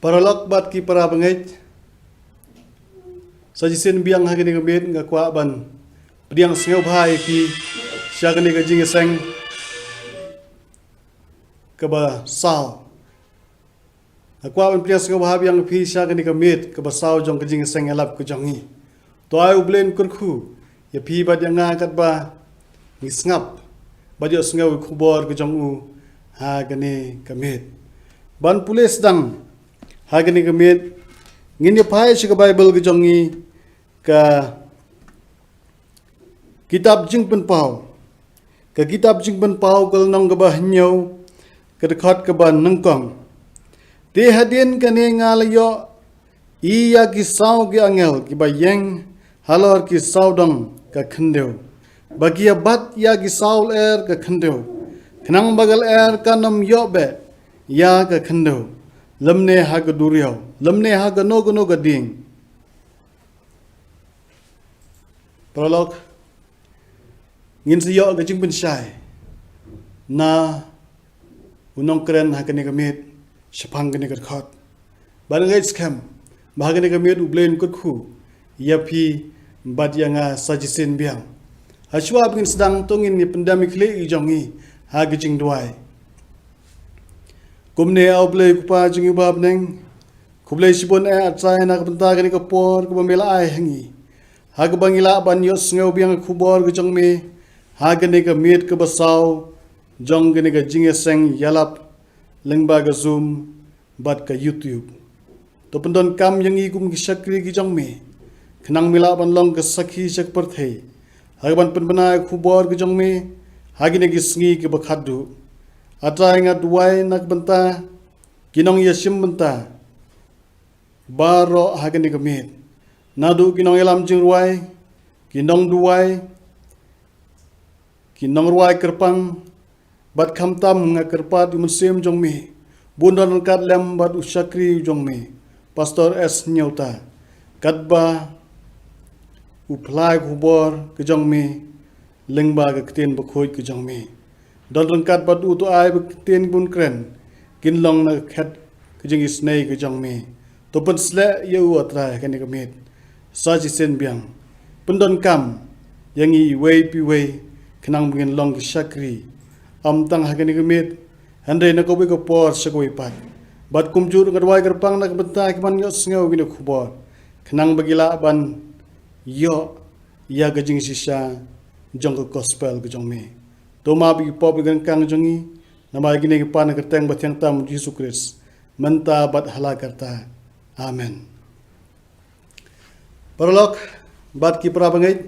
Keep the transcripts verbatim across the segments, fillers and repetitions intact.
Paralok bad ki para bangeit, sa shisien biang ha kane ka miet nga kwah ban pdiang sngewbha ïa phi sha kane ka jingïaseng kaba saw. Nga kwah ban pdiang sngewbha biang ïa phi sha kane ka miet kaba saw jong ka jingïaseng ïalap ka jong ngi. To ai U Blei un kyrkhu ïa phi bad ïa nga katba ngi sngap bad ïohsngew ïa ka khubor ka jong u ha kane ka miet. Ban pule sdang ha kane ka miet, ngin ïa phai sha ka Baibl ka jong ngi, ka kitab Jingpynpaw. Ka kitab Jingpynpaw ka lynnong kaba hynñiew, ka dkhot kaba nyngkong. Te hadien kane nga la ïohi ïa ki saw ki angel kiba ïeng halor ki sawdong ka khyndew, ba ki ïa bat ïa ki saw lyer ka khyndew, khnang ba ka lyer kan ym ïoh beh ïa ka khyndew, lymne ha ka duriaw, lymne ha kano kano ka dieng. Paralok, ngin sa ïoh ka jingpynshai na u nongkren ha kane ka miet shaphang kane ka dkhot. Bad nga ngeit skhem ba ha kane ka miet U Blei un kyrkhu ïa phi bad ïa nga sa shisien biang. Hashwa ba ngin sdang, to ngin ïa pyndem ïa ki khlieh ki jong ngi ha ka jingduwai. Kumne, A Blei Kpa jong ngi ba ha bneng, khublei shibun eh A Trai na ka bynta kane ka por kaba me la ai ha ngi, ha kaba ngi lah ban ïohsngew biang ka khubor ka jong me ha kane ka miet kaba saw jong kane ka jingïaseng ïalap lyngba ka Zoom bad ka YouTube. To pyndonkam ïa ngi kum ki shakri ki jong me, khnang me lah ban long ka sakhi sha ka pyrthei ha kaban pynbna ïa ka khubor ka jong me ha kine ki sngi kiba khatduh. A Trai, nga duwai na ka bynta ki nongïashim bynta baroh ha kane ka miet, naduh ki nongïalam jingrwai, ki nongduwai, ki nongrwai kyrpang, bad khamtam nga kyrpad ïa u Mynsiem jong me ba un don ryngkat lem bad u shakri jong me, Pastor S Hynñiewta, katba u phla ïa ka khubor ka jong me lyngba ka ktien bakhuid ka jong me. Don ryngkat bad u, to ai ba ki ktien kiba un kren kin long na ka khet ka jingisynei ka jong me. To pynsleh ïa u, A Trai, ha kane ka miet sa shisien biang. Pyndonkam ïa ngi iwei pa iwei, khnang ba ngin long ki shakri, ym tang ha kane ka miet, hynrei na kawei ka por sha kawei pat. Bad kumjuh nga duwai kyrpang na ka bynta kiban ïohsngew kine ki khubor, khnang ba ki lah ban ïoh ïa ka jingshisha jong ka gospel ka jong me. To map ïa ki pop ïa ki ryngkang jong ngi, namar kine ngi pan ha ka kyrteng bathiang tam U Jisu Khrist, mynta bad hala karta. Amen. Paralok bad ki para bangeit,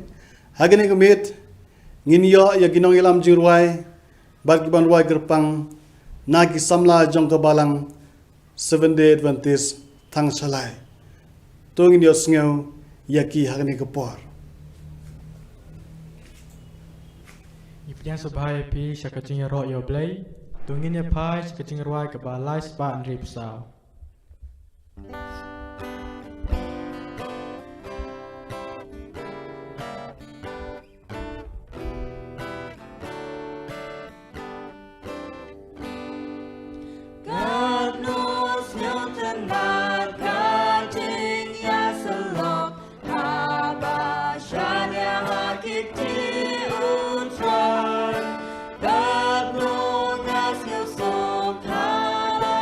ha kane ka miet ngin ïoh ïa ki nongïalam jingrwai bad kiban rwai kyrpang na ki samla jong ka Balang Seventh Day Adventist Thangshalai. To ngin ïohsngew ïa ki ha kane ka por. Ngi pdiang sngewbha ïa phi sha ka jingïaroh ïa U Blei. To ngin ïa phai sha ka jingrwai kaba lai spah hynriewphew saw. Katno sngewtynnat ka jingïasyllok haba shaniah ha ki kti U Trai. Katno nga sngewsuk ha la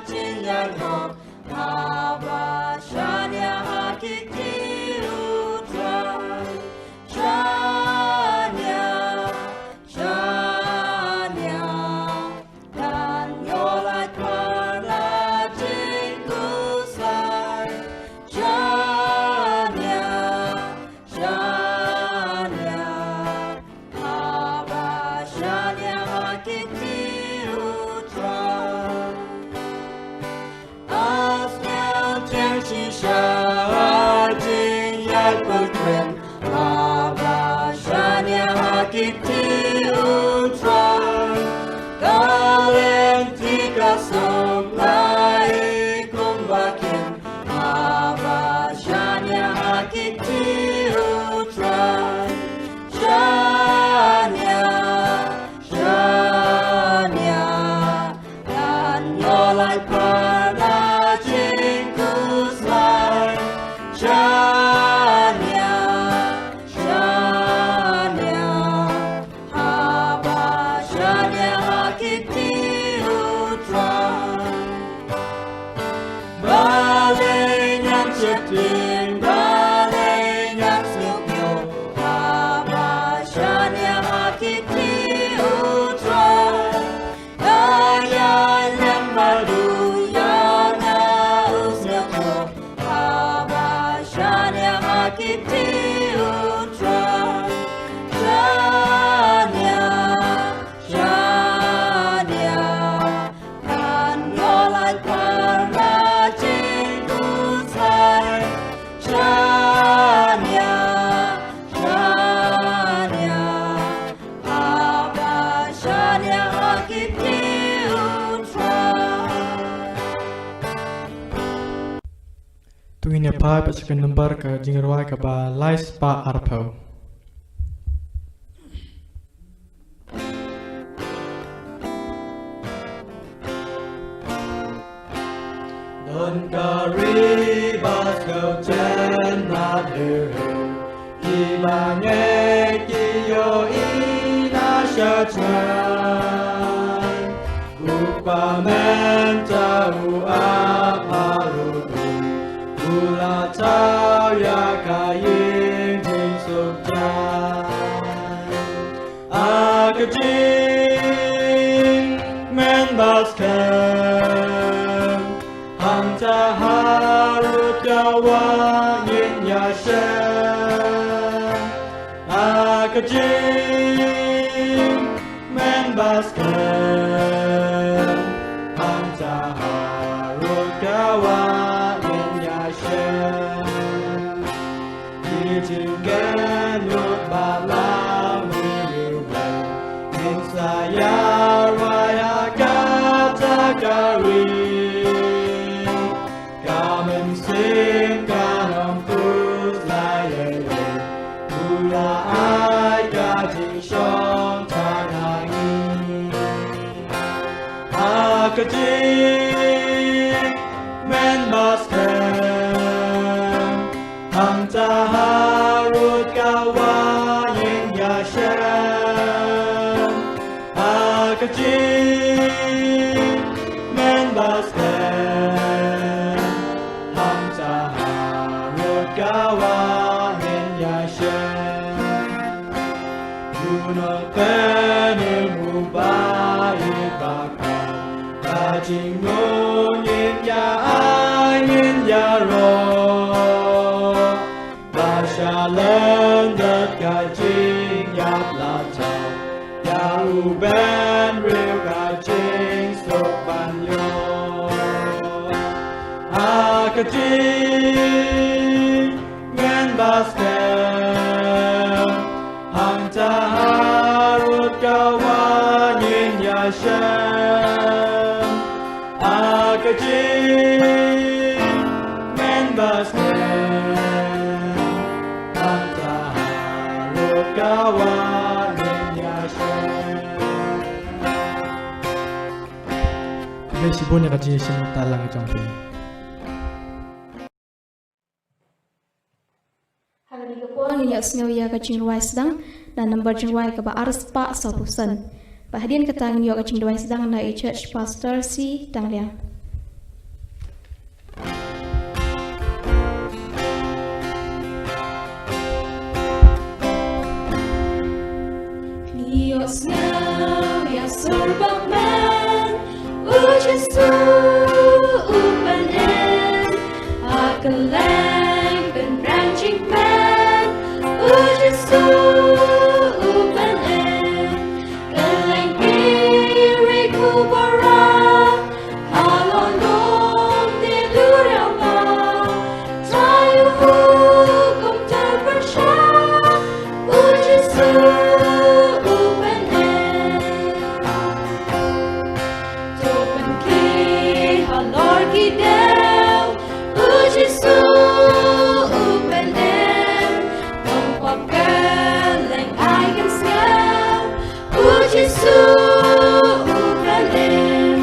jingïaroh haba shaniah ha ki kti U Trai. Shaniah, shaniah, ngan ïoh lait man la jingkhuslai. Shaniah, shaniah, haba shaniah ha ki kti U Trai. A sngewthiang shisha ha jingïaid pynkhreh haba shaniah ha ki kti U Trai. Ka lynti ka suk lai kumba kin haba shaniah ha ki kti U Trai. Shaniah, shaniah, ngan ïoh lait man la jingkhuslai. Ngin ïa phai pat sha ka number ka jingrwai kaba lai spah arphew. Don ka ri ba sngewten na dei, ki bangeit ki ïohi na sha jngai. U pa mynta u ap harud, u la thaw ïa ka ïing jingsuk jai. Ha ka jingmynbaskhem, hangta harud ka wah ngin ïashem. Ha ka jingmynbaskhem, hangta harud ka wah ngin ïashem. Ki jingkynnoh ba la mih riewblei, ngin sa ïarwai ha kata ka ri. Ka mynsiem kan ym khuslai ei ei, u la ai ka jingshongthait ha ngi. Ha ka jingmynbaskhem, hangta harud ka wah ngin ïashem. Ha ka jingmynbaskhem, hangta harud ka wah ngin ïashem. U nongpynim uba ïeit bakhuid, ka jingmut ngin ïa ai ngin ïaroh. Ba shalyndet ka jingïap la thaw, ïa u bynriew ka jingsuk ban ïoh. Ha ka jingmynbaskhem, hangta harud ka wah ngin ïashem. Ha ka jingmynbaskhem, hangta harud ka wah ngin ïashem. Khublei shibun ïa ka jingïashem, ta lang jong phi. Ha kane ka por ngin ïa sngew ïa ka jingrwai sdang na number jingrwai kaba ar spah sawphew san. Bad hadien kata ngin ïoh ka jingrwai sdang na i Church Pastor C Tangliang. Ngi ïohsngew ïa sur bakmen, u Jisu u pynim, ha kylleng pynrang jingpynim, u Jisu u pynim. Kylleng ki riewkhuid baroh, halor lum ne duriaw, trai u hukum ter pyrshah, u Jisu u pynim. To pynkhih halor ki dew, u Jisu u pynim. Nongpop kylleng ai kan sngew, u Jisu u pynim.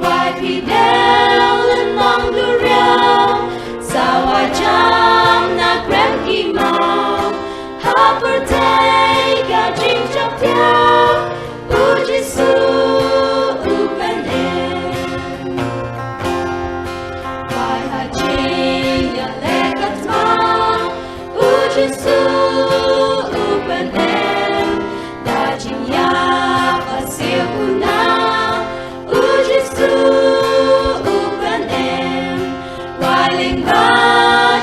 Wai phi dei lynnong duriaw, sa wai jam na kren ki maw. Ha pyrthei ka jingjop thiah, u Jisu u pynim. Wai ha jingïaleh ka thma, u Jisu u pynim. Da jingïap ha siew puna, u Jisu u pynim. Wai lyngba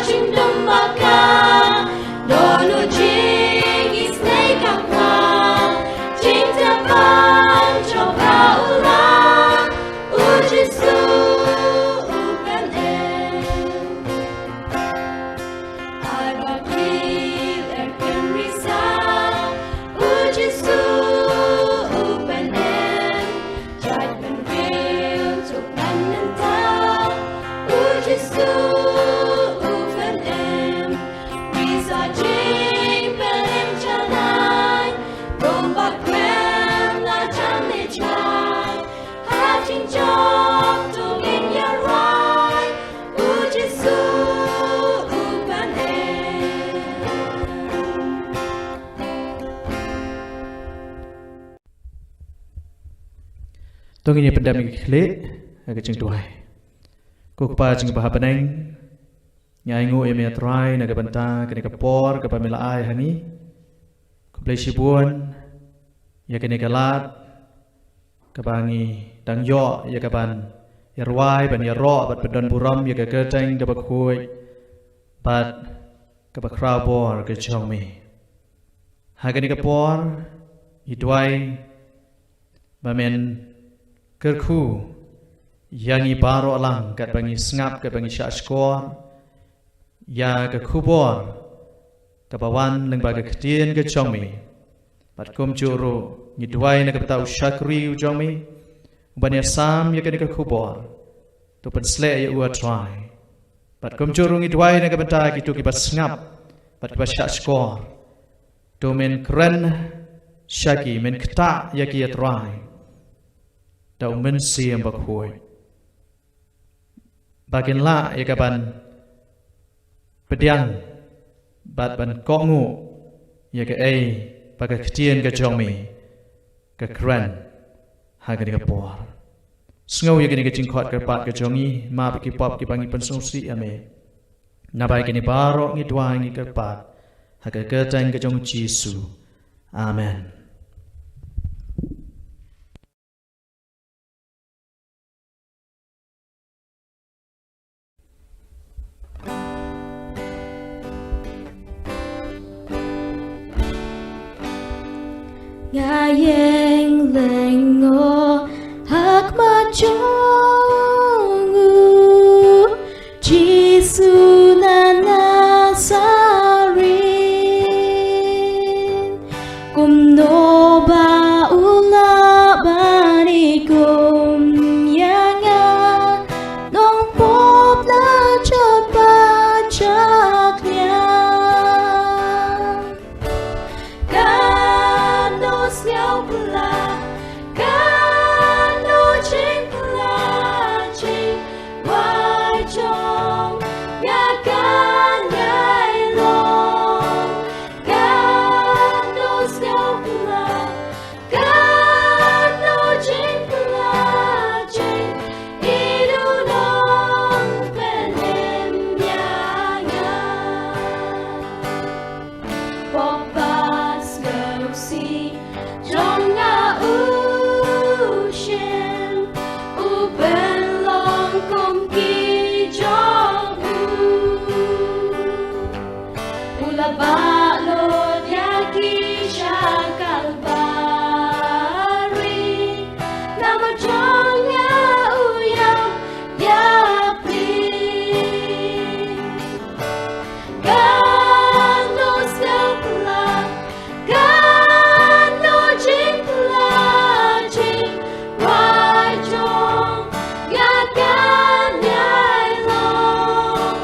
jingdum ba ka, don u jingisynei ka kwah, jingtip ban jop ha u Lad, u Jisu u pynim. Ai ba ki leh kynriah sa, u Jisu u pynim. Jait bynriew jong ka mynta, u Jisu u Ngin ïa pyndem ïa ki khlieh ha ka jingduwai. Ko Kpa jong ngi ba ha bneng, ngi ainguh ïa me Trai na ka bynta kane ka por kaba me la ai ha ngi. Khublei shibun ïa kane ka lad kaba ngi dang ïoh ïa kaban ïa rwai, ban ïa roh bad ban don burom ïa ka kyrteng kaba khuid bad kaba khraw bor ka jong me. Ha kane ka por ngi duwai ba men kyrkhu ïa ngi baroh lang katba ngi sngap, katba ngi shah shkor ïa ka khubor kaba wan lyngba ka ktien ka jong me. Bad kumjuh ruh ngi duwai na ka bynta u shakri u jong me uban ïa sam ïa kane ka khubor. To pynshlur ïa u, A Trai. Bad kumjuh ruh ngi duwai na ka bynta kito kiba sngap bad kiba shah shkor. To men kren sha ki, men ktah ïa ki, A Trai, da u Mynsiem Bakhuid, ba kin lah ïa kaban pdiang bad ban kohnguh ïa kaei ba ka ktien ka jong me ka kren ha kane ka por. Sngew ïa kane ka jingkhot kyrpad ka jong ngi, map ïa ki pop kiba ngi pynsngewsih ïa me. Naba ïa kane baroh ngi duwai, ngi kyrpad ha ka kyrteng ka jong u Jisu. Amen. Nga ïeng lyngngoh ha khmat jong u Jisu na Nasaret. Kumno ba u lah ban ïakhun ïa nga, nongpop la jot ba jakniang. Katno sngewphylla, katno jingphylla jingwai jong nga kan ïai long. Katno sngewphylla, katno jingphylla jong i, u nongpynim ïa nga. Pop bad sngewsih jong nga u shim, u pynlong kum ki jong u. U la bah lut ïa ki sha Kalbari, namar jong nga u ïap ïa phi. Katno sngewphylla, katno jingphylla jingwai jong nga kan ïai long.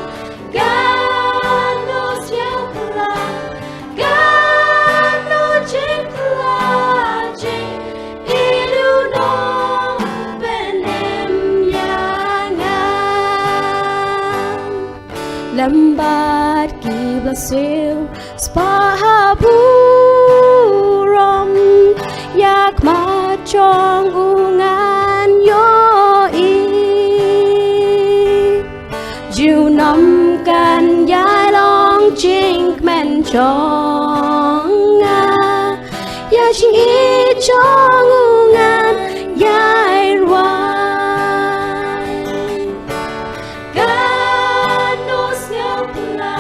Katno sngewphylla, katno jingphylla jong i, u nongpynim ïa nga. Lem bad ki ba siew spah ha burom, ïa khmat jong u ngan ïohi. Junom kan ïai long jingkmen jong nga, ïa jingïeit jong u ngan ïai rwai. Katno sngewphylla,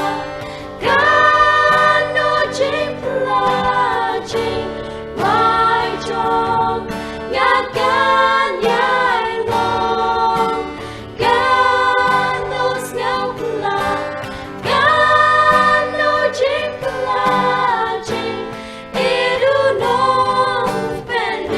katno jingphylla jingwai jong nga kan ïai long. Katno sngewphylla, katno jingphylla jong i, u nongpynim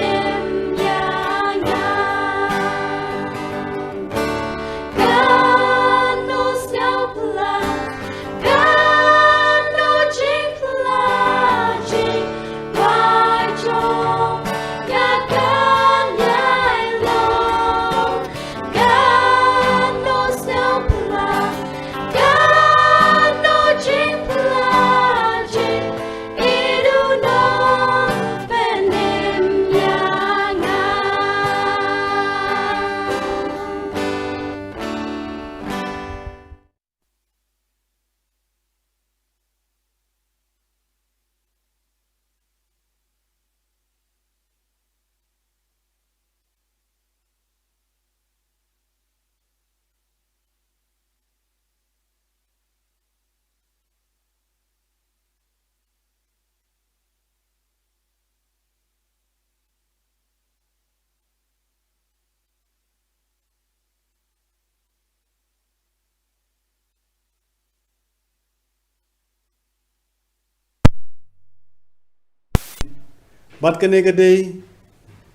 Bad kane ka dei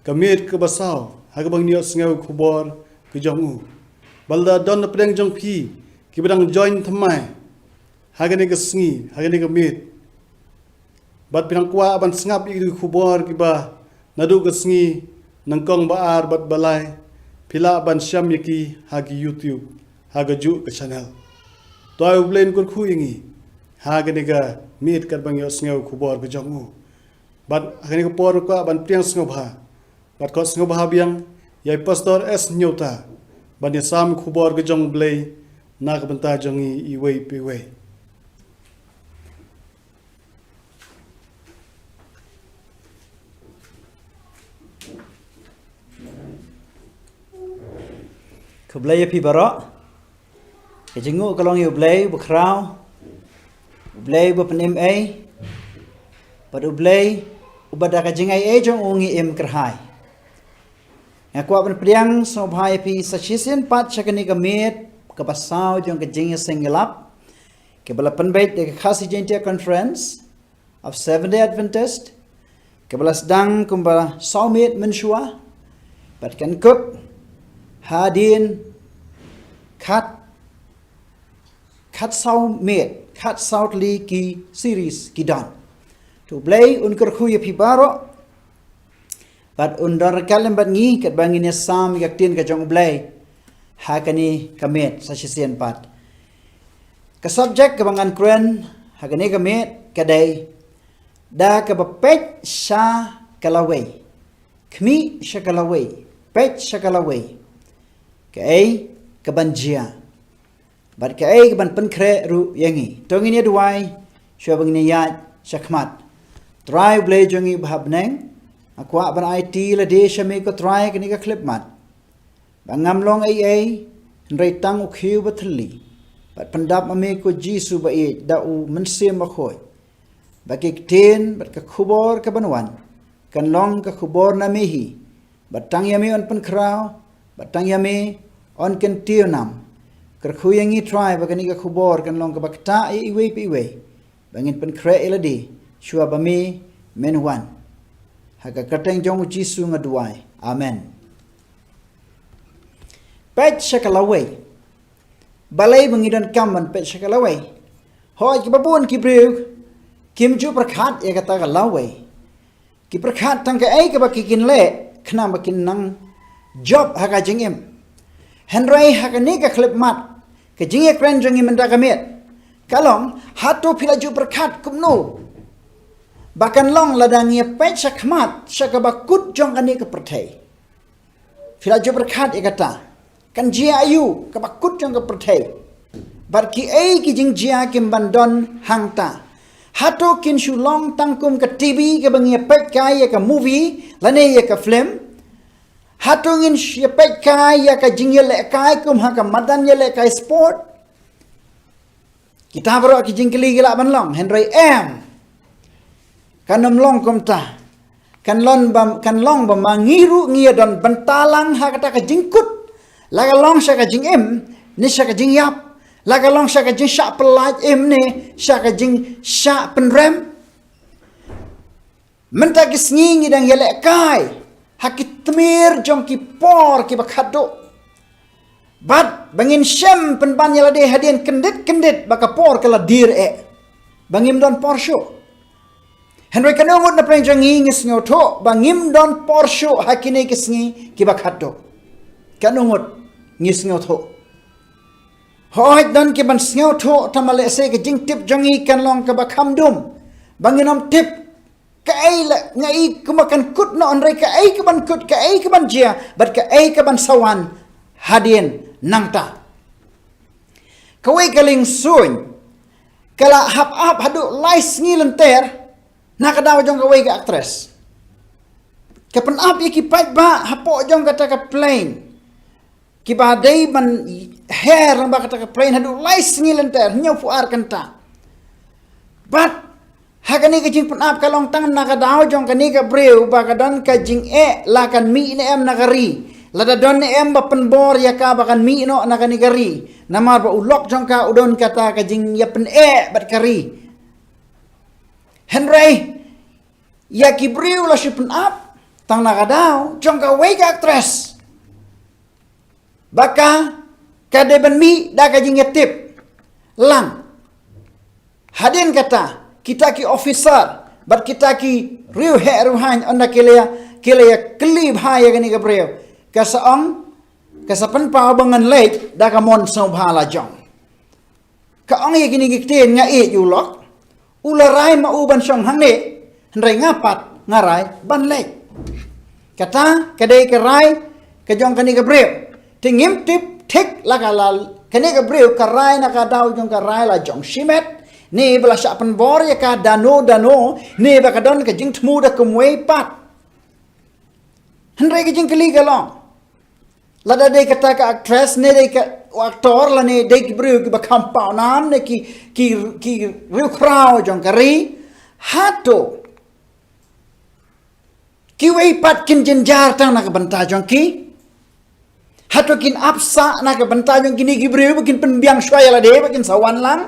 ka miet kaba saw ha kaba ngi ïohsngew khubor ka jong u. Bad lada don na pdeng jong phi kiba dang join thymmai ha kane ka sngi, ha kane ka miet, bad phi dang kwah ban sngap ïa ki khubor kiba naduh ka sngi nyngkong, ba ar bad ba lai, phi lah ban shem ïa ki ha ki YouTube, ha kajuh ka channel. To ai U Blei un kyrkhu ïa ngi ha kane ka miet katba ngi ïohsngew khubor ka jong u. Bad ha kane ka por kwah ban pdiang sngewbha bad khot sngewbha biang ïa i Pastor S Hynñiewta ban ïasam khubor ka jong U Blei na ka bynta jong ngi iwei pa iwei. Khublei ïa phi baroh. Ka jingnguh ka long ïa U Blei uba khraw, U Blei uba pynim ei, bad U Blei uba da ka jingai ei jong u ngi im kyrhai. Nga kwah ban pdiang sngewbha ïa phi sa shisien pat sha kane ka miet kaba saw jong ka jingïaseng ïalap kaba la pynbeit da ka Khasi Jaintia Conference of Seventh Day Adventist, kaba la sdang kumba saw miet mynshuwa, bad kan kut hadien khat, khat saw miet, khat saw tylli ki series ki don. To U Blei un kyrkhu ïa phi baroh, bad un don ryngkat lem bad ngi katba ngin ïasam ïa ka ktien ka jong U Blei ha kane ka miet sa shisien pat. Ka subject kaba ngan kren ha kane ka miet ka dei da kaba peit sha ka lawei. Khmih sha ka lawei, peit sha ka lawei. Kaei kaban jia bad kaei kaban pynkhreh ruh ïa ngi. To ngin ïa duwai shuwa ba ngin ïa ïaid shakhmat. Trai U Blei jong ngi uba ha bneng, nga kwah ban aiti lade sha me ko Trai kane ka khyllipmat. Ba ngam long ei ei, hynrei tang u khiew ba thylli. Bad pyndap ma me ko Jisu ba ïeit da u Mynsiem Bakhuid, ba ki ktien bad ka khubor kaban wan kan long ka khubor na me hi. Bad tang ïa me yn pynkhraw, bad tang ïa me yn kyntiew nam. Kyrkhu ïa ngi Trai ba kane ka khubor kan long kaba ktah ïa iwei pa iwei, ba ngin pynkhreh ïa lade shuwa ba me men wan. Ha ka kyrteng jong u Jisu nga duwai. Amen. Peit sha ka lawei. Balei ba ngi donkam ban peit sha ka lawei? Hooid, kiba bun ki briew kim ju pyrkhat ïa kata ka lawei. Ki pyrkhat tang kaei kaba ki kin leh khnang ba kin nang jop ha ka jingim. Hynrei ha kane ka khyllipmat, ka jingïakren jong ngi mynta ka miet ka long, hato phi la ju pyrkhat kumno ba kan long lada ngi ïa peit shakhmat sha kaba kut jong kane ka pyrthei? Phi la ju pyrkhat ïa kata? Kan jia aïu kaba kut jong ka pyrthei? Bad kiei ki jingjia kim ban don hangta? Hato kin shu long tang kum ka T V kaba ngi ïa peit kai ïa ka movie lane ïa ka film? Hato ngin shu ïa peit kai ïa ka jingïalehkai kum ha ka madan ïalehkai sport? Kita baroh ki jingkylli ki lah ban long, hynrei em. Kan ym long kumta. Kan long ba, kan long ba ma ngi ruh ngi ïa don bynta lang ha kata ka jingkut. La ka long sha ka jingim ne sha ka jingïap. La ka long sha ka jingshah pyllait im ne sha ka jingshah pynrem. Mynta ki sngi ngi dang ïalehkai ha ki tmier jong ki por kiba khatduh. Bad ba ngin shem pynban ïa lade hadien kyndit kyndit ba ka por ka la dier eh, ba ngim don por shuh. Hynrei katno ngut na pdeng jong ngi ngi sngewthuh ba ngim don por shuh ha kine ki sngi kiba khatduh? Katno ngut ngi sngewthuh? Hooid, don ki ban sngewthuh, tangba lehse ka jingtip jong ngi kan long kaba kham dum, ba ngin ym tip kaei la, nga i kumba kan kut noh, hynrei kaei kaban kut, kaei kaban jia bad kaei kaban sa wan hadien nangta. Kawei ka liengsuiñ ka la hap ap haduh lai sngi lynter na ka daw jong kawei ka actress. Ka pynap ïa ki paidbah hapoh jong kata ka plane kiba dei ban her lyngba kata ka plane haduh lai sngi lynter, hynñiewphew ar kynta. Bad ha kane ka jingpynap ka long tang na ka daw jong kane ka briew ba ka don ka jingeh la kan mih ne em na ka ri. Lada don ne em ba pynbor ïa ka ba kan mih noh na kane ka ri, namar ba u lok jong ka u don kata ka jingïapyneh bad ka ri. Hynrei ïa ki briew la shu pynap tang na ka daw jong kawei ka actress. Ba ka, ka dei ban mih da ka jingïatip lang. Hadien kata, kita ki officer bad kita ki riewheh riewhaiñ, ynda ki la, ki la ïakylli bha ïa kane ka briew, ka sa ong, ka sa pynpaw ba ngan leit da ka mon sngewbha la jong. Ka ong ïa kine ki ktien, nga ïeit ïa u lok, u la rai ma u ban shong hangne, hynrei nga pat nga rai ban leit. Kata ka dei ka rai ka jong kane ka briew. Te ngim tip thik la ka la, kane ka briew ka rai na ka daw jong ka rai la jong shimet, ne ba la shah pynbor ïa ka da no da no, ne ba ka don ka jingthmu da kumwei pat. Hynrei ka jingkylli ka long, lada dei kata ka actress, ne dei ka actor, lane dei ki briew kiba kham pawnam, ne ki, ki, ki riewkhraw jong ka ri, hato kiwei pat kin jynjar tang na ka bynta jong ki? Hato kin ap sah na ka bynta jong kine ki briew ba kin pynbiang shuwa ïa lade ba kin sa wan lang?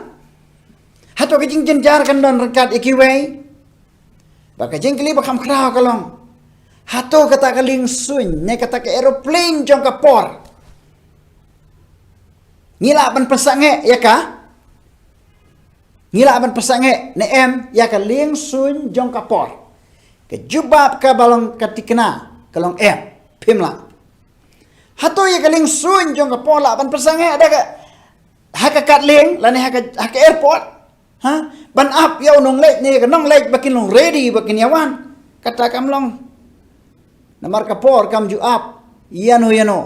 Hato ka jingjynjar kan don ryngkat ïa kiwei? Ba ka jingkylli ba kham khraw ka long, hato kata ka lieng suiñ ne kata ka aeroplane jong ka por, ngi lah ban pynsangeh ïa ka? Ngi lah ban pynsangeh ne em ïa ka lieng suiñ jong ka por? Ka jubab kaba long ka thikna ka long em, phim lah. Hato ïa ka lieng suiñ jong ka por lah ban pynsangeh da ka, ha ka kad lieng, lane ha ka, ha ka airport? Ha? Ban ap ïa u nongleit ne ka nongleit ba kin long ready ba kin ïa wan? Kata kam long. Namar ka por kam ju ap ïano ïano.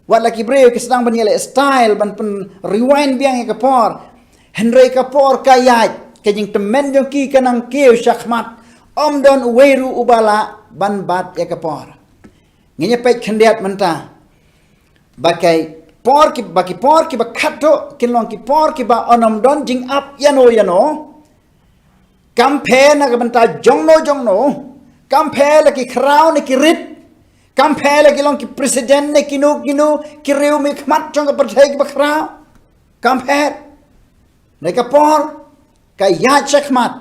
Wat la ki briew ki sdang ban ïaleh style ban pyn rewind biang ïa ka por, hynrei ka por ka ïaid, ka jingtymmen jong ki ka nang kiew shakhmat. Ym don uwei ruh uba lah ban bat ïa ka por. Ngin ïa peit khyndiat mynta. Ba ki por ki, ba ki por kiba khatduh kin long ki por kiba yn ym don jingap ïano ïano. Kam pher na ka bynta jongno jongno. Kam pher la ki khraw ne ki rit. Kam pher la ki long ki president ne kino kino ki riewmihkhmat jong ka pyrthei kiba khraw. Kam pher. Hynrei ka por ka ïaid shakhmat.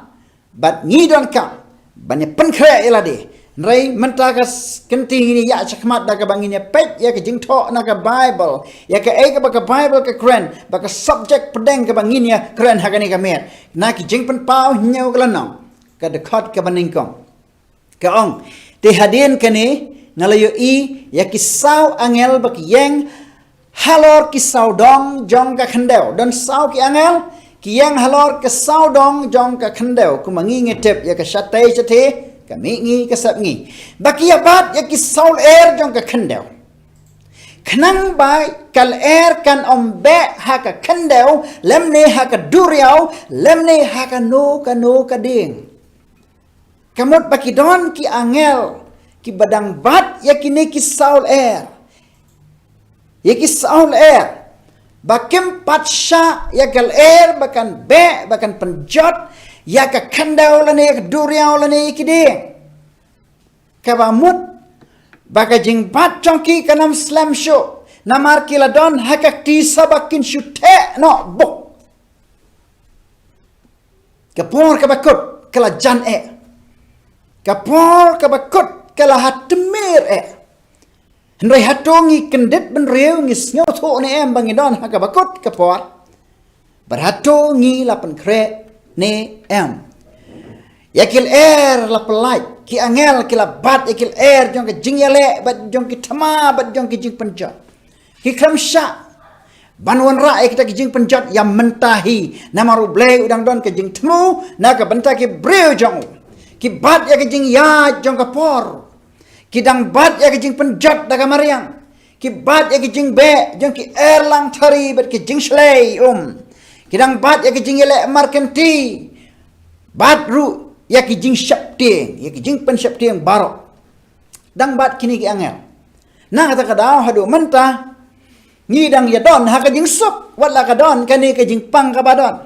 Bad ngi donkam ban ïa pynkhreh ïa lade. Hynrei mynta ka s-, kynti ngin ïa ïaid shakhmat da kaba ngin ïa peit ïa ka jingthoh na ka Baibl, ïa kaei kaba ka Baibl ka kren, ba ka subject pdeng kaba ngin ïa kren ha kane ka miet. Na Ki Jingpynpaw hynñiew ka lynnong, ka dkhot kaba nyngkong, ka ong: Te hadien kane nga la ïohi ïa ki saw angel ba ki ïeng halor ki saw dong jong ka khyndew. Don saw ki angel ki ïeng halor ki saw dong jong ka khyndew, kumba ngi ngi tip ïa ka shatei shatei, ka mihngi ka sepngi. Ba ki ïa bat ïa ki saw lyer jong ka khyndew, khnang ba ka lyer kan ym beh ha ka khyndew, lymne ha ka duriaw, lymne ha kano kano ka dieng. Ka mut ba ki don ki angel kiba dang bat ïa kine ki saw lyer. Ïa ki saw lyer. Ba kim pat shah ïa ka lyer ba kan beh, ba kan pynjot ïa ka khyndew lane ïa ka duriaw lane ïa ki dieng. Kaba mut ba ka jingbat jong ki kan ym slem shuh, namar ki la don ha ka kti sa ba kin shu theh noh buk. Ka por kaba kut ka la jan eh. Ka por kaba kut ka la ha tmier eh. Hynrei hato ngi kyndit bynriew, ngi sngewthuh ne em ba ngi don ha kaba kut ka por? Bad hato ngi la pynkhreh ne em? Ïa ki lyer la pyllait, ki angel ki la bat ïa ki lyer jong ka jingïaleh bad jong ki thma bad jong ki jingpynjot. Ki khlem shah ban wanrah ïa kita ki jingpynjot ïa mynta hi, namar U Blei u dang don ka jingthmu na ka bynta ki briew jong u. Ki bat ïa ka jingïaid jong ka por. Ki dang bat ïa ka jingpynjot da ka mariang. Ki bat ïa ka jingbeh jong ki erlang thari bad ki jingshlei um. Ki dang bat ïa ka jingïaleh markynti. Bat ruh ïa ka jingsheptieng, ïa ka jingpynsheptieng baroh. Dang bat kine ki angel. Na kata ka daw haduh mynta ngi dang ïa don ha ka jingsuk, wat la ka don kane ka jingpang kaba don.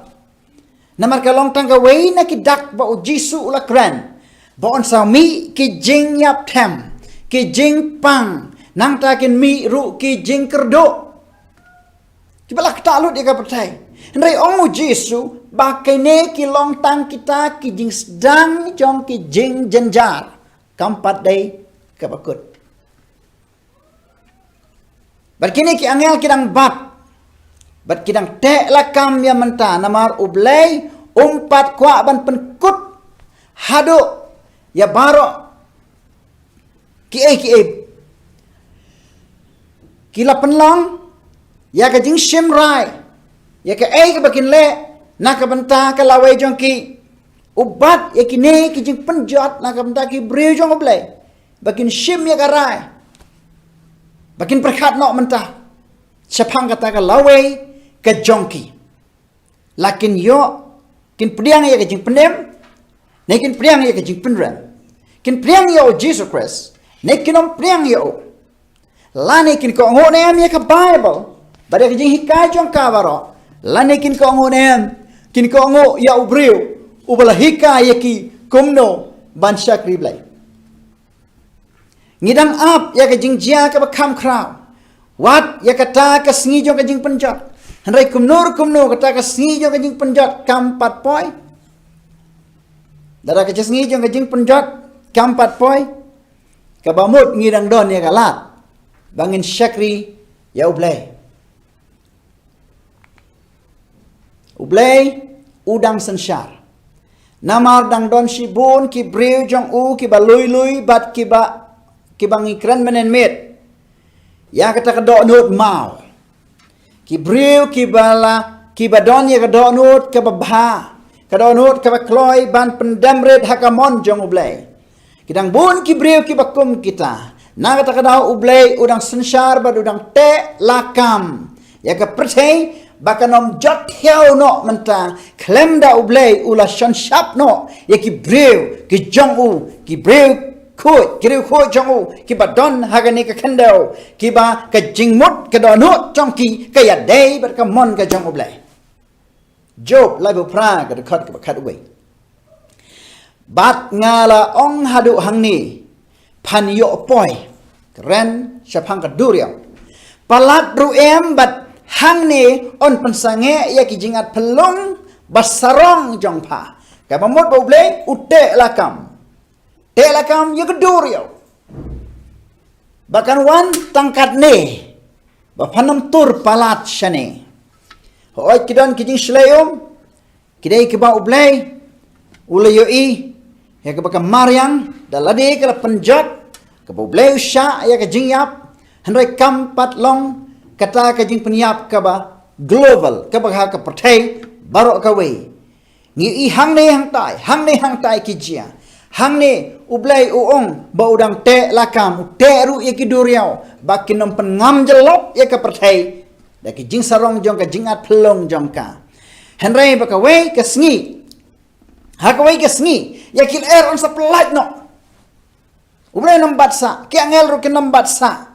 Namar ka long tang kawei na ki dak ba U Jisu u la kren ba yn sa mih ki jingïapthem, ki jingpang, nangta kin mih ruh ki jingkyrduh. Ba la ktah lut ïa ka pyrthei. Hynrei ong u Jisu ba kine ki long tang kita ki jingsdang jong ki jingjynjar. Kam pat dei kaba kut. Bad kine ki angel ki dang bat. Bad ki dang teh lakam ïa mynta namar U Blei um pat kwah ban pynkut haduh ïa baroh kiei kiei ki la pynlong ïa ka jingshim rai ïa kaei kaba kin leh na ka bynta ka lawei jong ki. U bat ïa kine ki jingpynjot na ka bynta ki briew jong U Blei ba kin shim ïa ka rai ba kin pyrkhat noh mynta shaphang kata ka lawei ka jong ki. La kin ïoh, kin pdiang ïa ka jingpynim ne kin pdiang ïa ka jingpynrem. Kin pdiang ïa U Jisu Khrist ne kin ym pdiang ïa u. Lane kin kohnguh ne em ïa ka Baibl bad ïa ka jinghikai jong ka baroh. Lane kin kohnguh ne em, kin kohnguh ïa u briew uba la hikai ïa ki kumno ban shakri Blei. Ngi dang ap ïa ka jingjia kaba kham khraw wat ïa kata ka sngi jong ka jingpynjot. Hynrei kumno kumno kata ka sngi jong ka jingpynjot kam pat poi. Lada ka sngi jong ka jingpynjot kam pat poi, kaba mut ngi dang don ïa ka lad ba ngin shakri ïa U Blei. U Blei u dang synshar. Namar dang don shibun ki briew jong u kiba lui lui bad kiba, kiba ngi kren mynnin miet ïa kata ka dohnud maw. Ki briew kiba la, kiba don ïa ka dohnud kaba bha, ka dohnud kaba kloi ban pyndem rit ha ka mon jong U Blei. Ki dang bun ki briew kiba kum kita. Na kata ka daw U Blei u dang synshar bad u dang teh lakam ïa ka pyrthei ba kan ym jot thiaw noh mynta khlem da U Blei u la shon shap noh ïa ki briew ki jong u, ki briew khuid, ki briew khuid jong u kiba don ha kane ka khyndew, kiba ka jingmut ka dohnud jong ki ka ïadei bad ka mon ka jong U Blei. Job laiphew phra ka dkhot kaba khatwei. Bad nga la ong haduh hangne phan ïoh poi, kren shaphang ka duriaw. Palat ruh em bad hangne yn pynsangeh ïa ki jingat phyllung ba sarong jong pha. Kaba mut ba U Blei u teh lakam. Teh lakam ïa ka duriaw ba kan wan tang katne ba phan ym tur palat shane. Hooid ki don ki jingshlei um, ki dei kiba U Blei u la ïohi ïa kaba ka mariang da lade ka la pynjot, kaba U Blei u shah ïa ka jingïap. Hynrei kam pat long kata ka jingpynïap kaba global, kaba ha ka pyrthei baroh kawei. Ngi i hangne hangtai, hangne hangtai ki jia. Hangne U Blei u ong ba u dang teh lakam, u teh ruh ïa ki duriaw ba kin ym pynngam jyllop ïa ka pyrthei da ki jingsarong jong ka jingat phyllung jong ka. Hynrei ba kawei ka sngi, ha kawei ka sngi ïa ki lyer yn sa pyllait noh. U Blei un ym bat sah, ki angel ruh kin ym bat sah.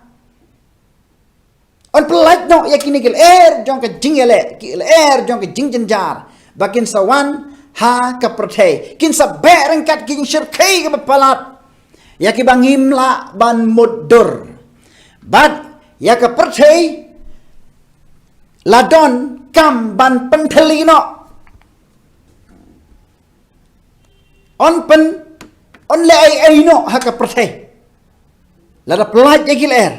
Yn pyllait noh ïa kine ki lyer jong ka jingïaleh, ki lyer jong ka jingjynjar ba kin sa wan ha ka pyrthei. Kin sa beh ryngkat ki jingshyrkhei kaba palat ïa kiba ngim lah ban mutdur. Bad ïa ka pyrthei la don kam ban pynthylli noh. Yn pyn, yn leh ei ei noh ha ka pyrthei. Lada pyllait ïa ki lyer,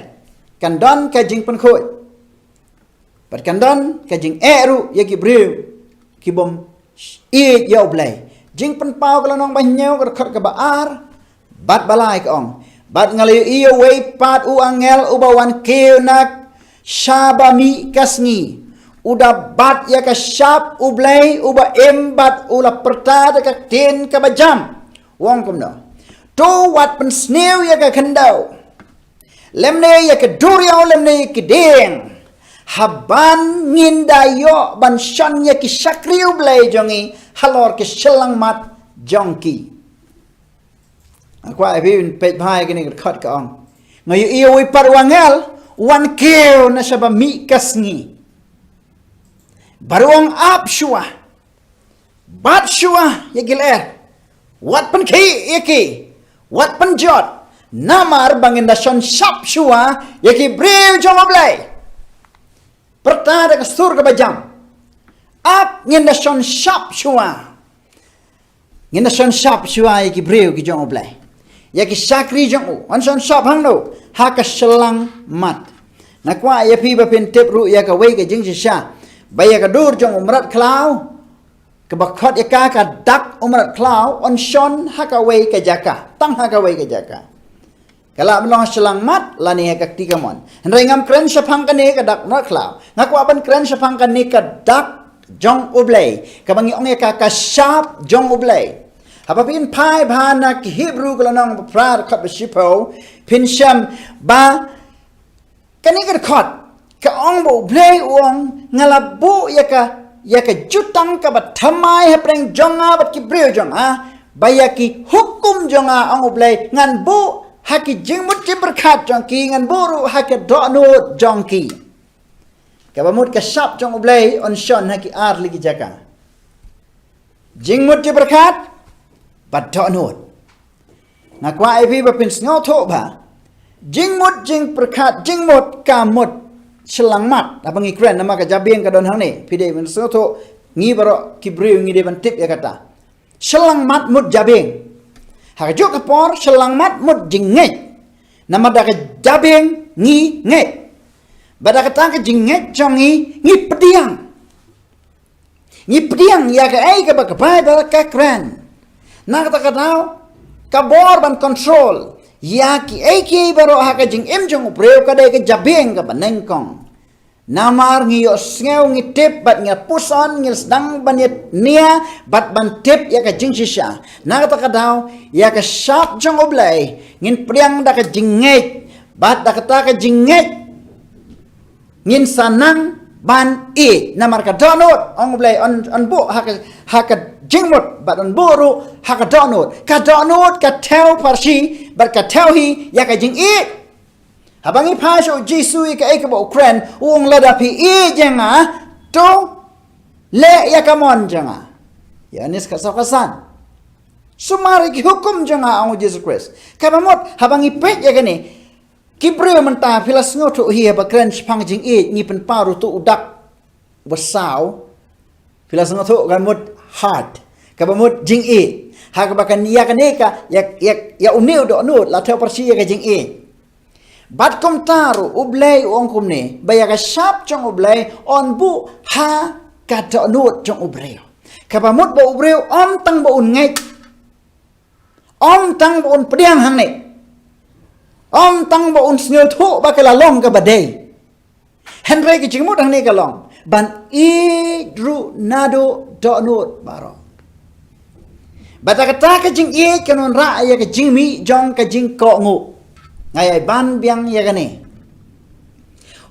kan don ka jingpynkhuid bad kan don ka jingeh ruh ïa ki briew ki bym ïeit ïa U Blei. Jingpynpaw ka lynnong ba hynñiew ka dkhot kaba ar bad ba lai ka ong, bad nga la ïohi ïa uwei pat u angel uba wan kiew na shaba mih ka sngi, u da bat ïa ka shap U Blei uba im bad u la pyrta da ka ktien kaba jam, u ong kumno: To wat pynsniew ïa ka khyndew, lymne ïa ka duriaw, lymne ïa ki dieng, haban ngin da ïoh ban shon ïa ki shakri U Blei jong ngi halor ki shyllangmat jong ki. Nga kwah ïa phi peit bha ïa kane ka dkhot ka ong. Nga ïohi ïa uwei pat u angel u wan kiew na shaba mih ka sngi. Bad u ong, ap shuwa. Bat shuwa ïa ki lyer. Wat pynkhih ïa ki. Wat pynjot. Namar ba ngin da shon shap shuwa ïa ki briew jong U Blei. Pyrta ta da ka sur kaba jam. Ap ngin da shon shap shuwa. Ngin da shon shap shuwa ïa ki briew ki jong U Blei. Ïa ki shakri jong u. Yn shon shap hangno? Ha ka shyllangmat. Nga kwah ïa phi ba phin tip ruh ïa kawei ka jingshisha. Ba ïa ka dur jong u mrad khlaw, kaba khot ïa ka ka dak u mrad khlaw, yn shon ha kawei ka jaka. Tang ha kawei ka jaka. Ka lah ban long shyllangmat lane ha ka kti kamon. Hynrei ngam kren shaphang kane ka dak mrad khlaw. Nga kwah ban kren shaphang kane ka dak jong U Blei. Kaba ngi ong ïa ka ka shap jong U Blei. Haba phin phai bha na ki Hebru ka lynnong ba phra dkhot ba shiphew, phin shem ba kane ka dkhot ka ong ba U Blei u ong, nga la buh ïa ka, ïa ka jutang kaba thymmai hapdeng jong nga bad ki briew jong nga, ba ïa ki hukum jong nga, ong U Blei, ngan buh ha ki jingmut jingpyrkhat jong ki, ngan buh ruh ha ka dohnud jong ki. Kaba mut ka shap jong U Blei yn shon ha ki ar tylli ki jaka. Jingmut jingpyrkhat bad dohnud. Nga kwah ïa phi ba phin sngewthuh ba jingmut jingpyrkhat, jingmut ka mut shyllangmat. Haba ngi kren namar ka jabieng ka don hangne, phi dei ban sngewthuh, ngi baroh ki briew ngi dei ban tip ïa kata. Shyllangmat mut jabieng. Ha kajuh ka por shyllangmat mut jingngeit. Namar da ka jabieng ngi ngeit. Bad da kata ka jingngeit jong ngi, ngi pdiang. Ngi pdiang ïa kaei kaba ka Baibl ka kren. Na kata ka daw, ka bor ban control ïa kiei kiei baroh ha ka jingim jong u briew ka dei ka jabieng kaba nyngkong. Namar ngi ïohsngew, ngi tip bad ngi puson, ngi sdang ban ïa nia bad ban tip ïa ka jingshisha. Na kata ka daw, ïa ka shap jong U Blei ngin pdiang da ka jingngeit, bad da kata ka jingngeit ngin sa nang ban ïeit. Namar ka dohnud, ong U Blei, yn, yn buh ha ka, ha ka jingmut, bad yn buh ruh ha ka dohnud. Ka dohnud ka thew pharshi bad ka thew hi ïa ka jingïeit. Haba ngi phai sha U Jisu ïa kaei kaba u kren, u ong lada phi ïeit ïa nga, to leh ïa ka mon jong nga. Ïoannis khatsaw khatsan. Sumar ïa ki hukum jong nga, ong U Jisu Khrist. Kaba mut, haba ngi peit ïa kane, ki briew mynta, phi la sngewthuh hi haba kren shaphang jingïeit, ngi pynpaw ruh uto u dak ba saw. Phi la sngewthuh, kaba mut heart, kaba mut jingïeit. Ha kaba kan ïa kane ka, ïa, ïa, ïa une u dohnud la thew pharshi ïa ka jingïeit. Bad kumta ruh U Blei u ong kumne, ba ïa ka shap jong U Blei yn buh ha ka dohnud jong u briew. Kaba mut ba u briew ym tang ba un ngeit, ym tang ba un pdiang hangne, ym tang ba un sngewthuh ba ka la long kaba dei. Hynrei ka jingmut hangne ka long ban ïeit ruh naduh dohnud baroh. Bad da kata ka jingïeit kan wanrah ïa ka jingmih jong ka jingkohnguh. Nga ïai ban biang ïa kane.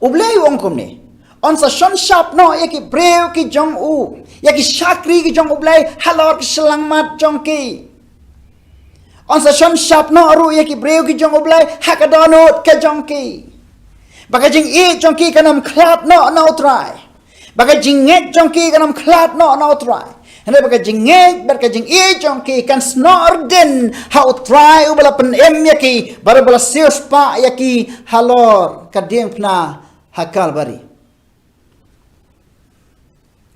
U Blei u ong kumne, yn sa shon shap noh ïa ki briew ki jong u, ïa ki shakri ki jong U Blei halor ki shyllangmat jong ki. Yn sa shon shap noh ruh ïa ki briew ki jong U Blei ha ka dohnud ka jong ki. Ba ka jingïeit jong ki kan ym khlad noh na U Trai. Ba ka jingngeit jong ki kan ym khlad noh na U Trai. Hynrei ba ka jingngeit bad ka jingïeit jong ki kan snoh rdin ha U Trai uba la pynim ïa ki, bad uba la siewspah ïa ki halor ka diengphna ha Kalbari.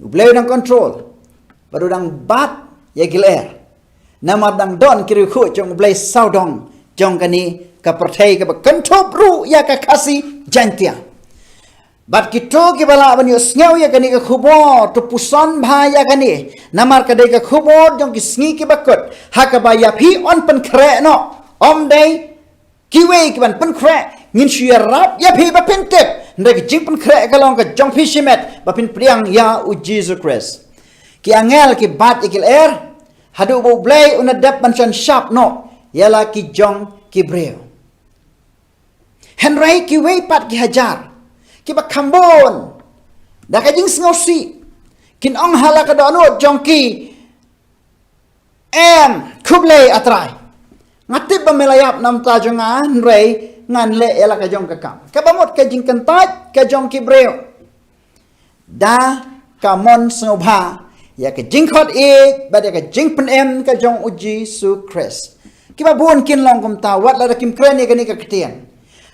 U Blei u dang control bad u dang bat ïa ki lyer. Namar dang don ki riewkhuid jong U Blei sawdong jong kane ka pyrthei kaba kynthup ruh ïa ka Khasi Jaiñtia. Bad kito kiba lah ban ïohsngew ïa kane ka khubor to puson bha ïa kane. Namar ka dei ka khubor jong ki sngi kiba kut, ha kaba ïa phi yn pynkhreh noh. Ym dei kiwei kiban pynkhreh, ngin shu ïarap ïa phi ba phin tip. Hynrei ka jingpynkhreh ka long ka jong phi shimet ba phin pdiang ïa U Jisu Khrist. Ki angel ki bat ïa ki lyer, haduh ba U Blei un da dep ban shon shap noh ïa la ki jong ki briew. Hynrei kiwei pat ki hajar kiba kham bun da ka jingsngewsih kin ong ha la ka dohnud jong ki, em, khublei A Trai. Nga tip ba me la ïap na bynta jong nga, hynrei ngan leh ïa la ka jong ka kam. Kaba mut ka jingkyntait ka jong ki briew da ka mon sngewbha ïa ka jingkhot ïeit bad ïa ka jingpynim ka jong U Jisu Khrist. Kiba bun kin long kumta, wat lada kim kren ïa kane ka ktien.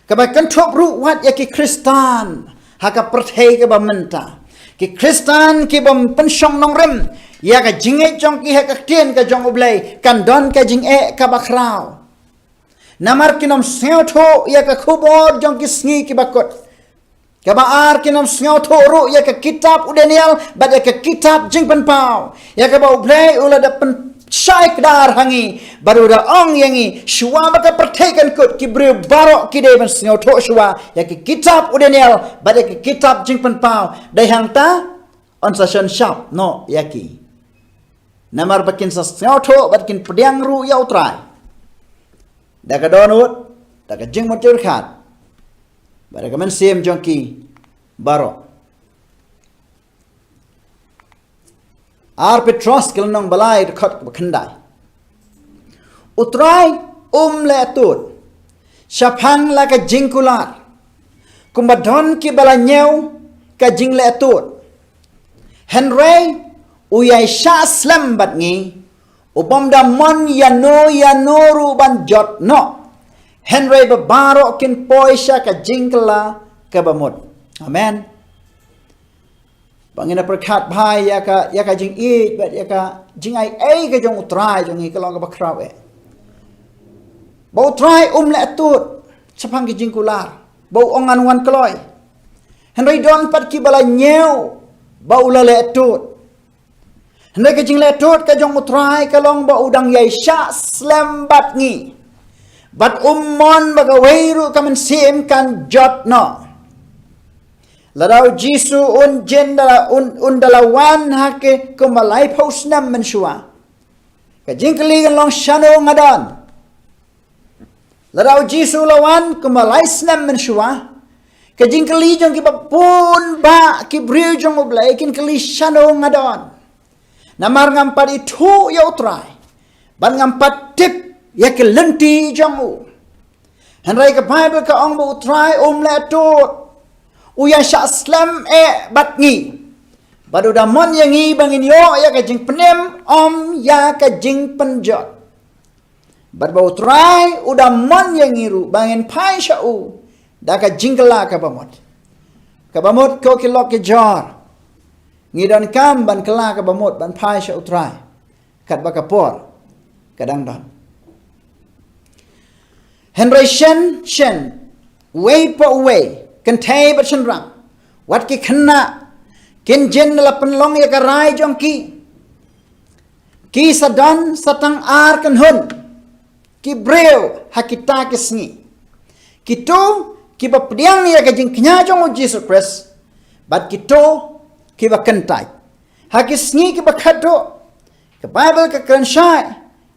Kaba kynthup ruh wat ïa ki Khristan ha ka pyrthei kaba mynta. Ki Khristan ki bym pynshong nongrim ïa ka jingngeit jong ki ha ka ktien ka jong U Blei, kan don ka jingeh kaba khraw. Namar kin ym sngewthuh ïa ka khubor jong ki sngi kiba kut. Kaba ar, kin ym sngewthuh ruh ïa ka kitab u Daniel bad ïa ka kitab Jingpynpaw, ïa kaba U Blei u la da pynshai kdar ha ngi bad u da ong ïa ngi, shuwa ba ka pyrthei kan kut, ki briew baroh ki dei ban sngewthuh shuwa ïa ka kitab u Daniel bad ïa ka kitab Jingpynpaw. Dei hangta yn sa shon shap noh ïa ki. Namar ba kin sa sngewthuh bad kin pdiang ruh ïa U Trai da ka dohnud, da ka jingmut jingpyrkhat bad da ka mynsiem jong ki baroh. Ar Petros ka lynnong ba lai, dkhot ba khyndai. U Trai um leh tud shaphang la ka jingkular, kumba don kiba la ñiew ka jingleh tud. Hynrei u ïai shah slem bad ngi, u bym da mon ïano ïano ruh ban jot noh. Hynrei ba baroh kin poi sha ka jingkylla kaba mut. Amen. Ba ngin ïa pyrkhat bha ïa ka, ïa ka jingïeit bad ïa ka jingai ei ka jong U Trai jong ngi, ka long kaba khraw eh. Ba U Trai um leh tud shaphang ka jingkular, ba u ong ngan wan kloi. Hynrei don pat kiba la ñiew ba u la leh tud. Hynrei ka jingleh tud ka jong U Trai ka long ba u dang ïai shah slem bad ngi, bad um mon ba kawei ruh ka mynsiem kan jot noh. Lada U Jisu un jin da la, un, un da la wan ha ki kumba laiphew snem mynshuwa, ka jingkylli kan long, shano nga don? Lada U Jisu la wan kumba lai snem mynshuwa, ka jingkylli jong kiba bun bah ki briew jong U Blei kin kylli, shano nga don? Namar ngam pat ithuh ïa U Trai bad ngam pat tip ïa ki lynti jong u. Hynrei ka Baibl ka ong ba U Trai um leh tud, u ïa shah slem eh bad ngi, bad u da mon ïa ngi ba ngin ïoh ïa ka jingpynim, ym ïa ka jingpynjot. Bad ba U Trai u da mon ïa ngi ruh ba ngin phai sha u da ka jingkylla kaba mut. Kaba mut, ko ki lok ki jor, ngi donkam ban kylla kaba mut ban phai sha U Trai katba ka por ka dang don. Hynrei shen shen, uwei pa uwei, kynthei bad shynrang, wat ki khynnah, kin jin da la pynlong ïa ka rai jong ki. Ki sa don sa tang ar kynhun ki briew ha kita ki sngi. Kito kiba pdiang ïa ka jingkñia jong U Jisu Khrist, bad kito kiba kyntait. Ha ki sngi kiba khatduh, ka Baibl ka kren shai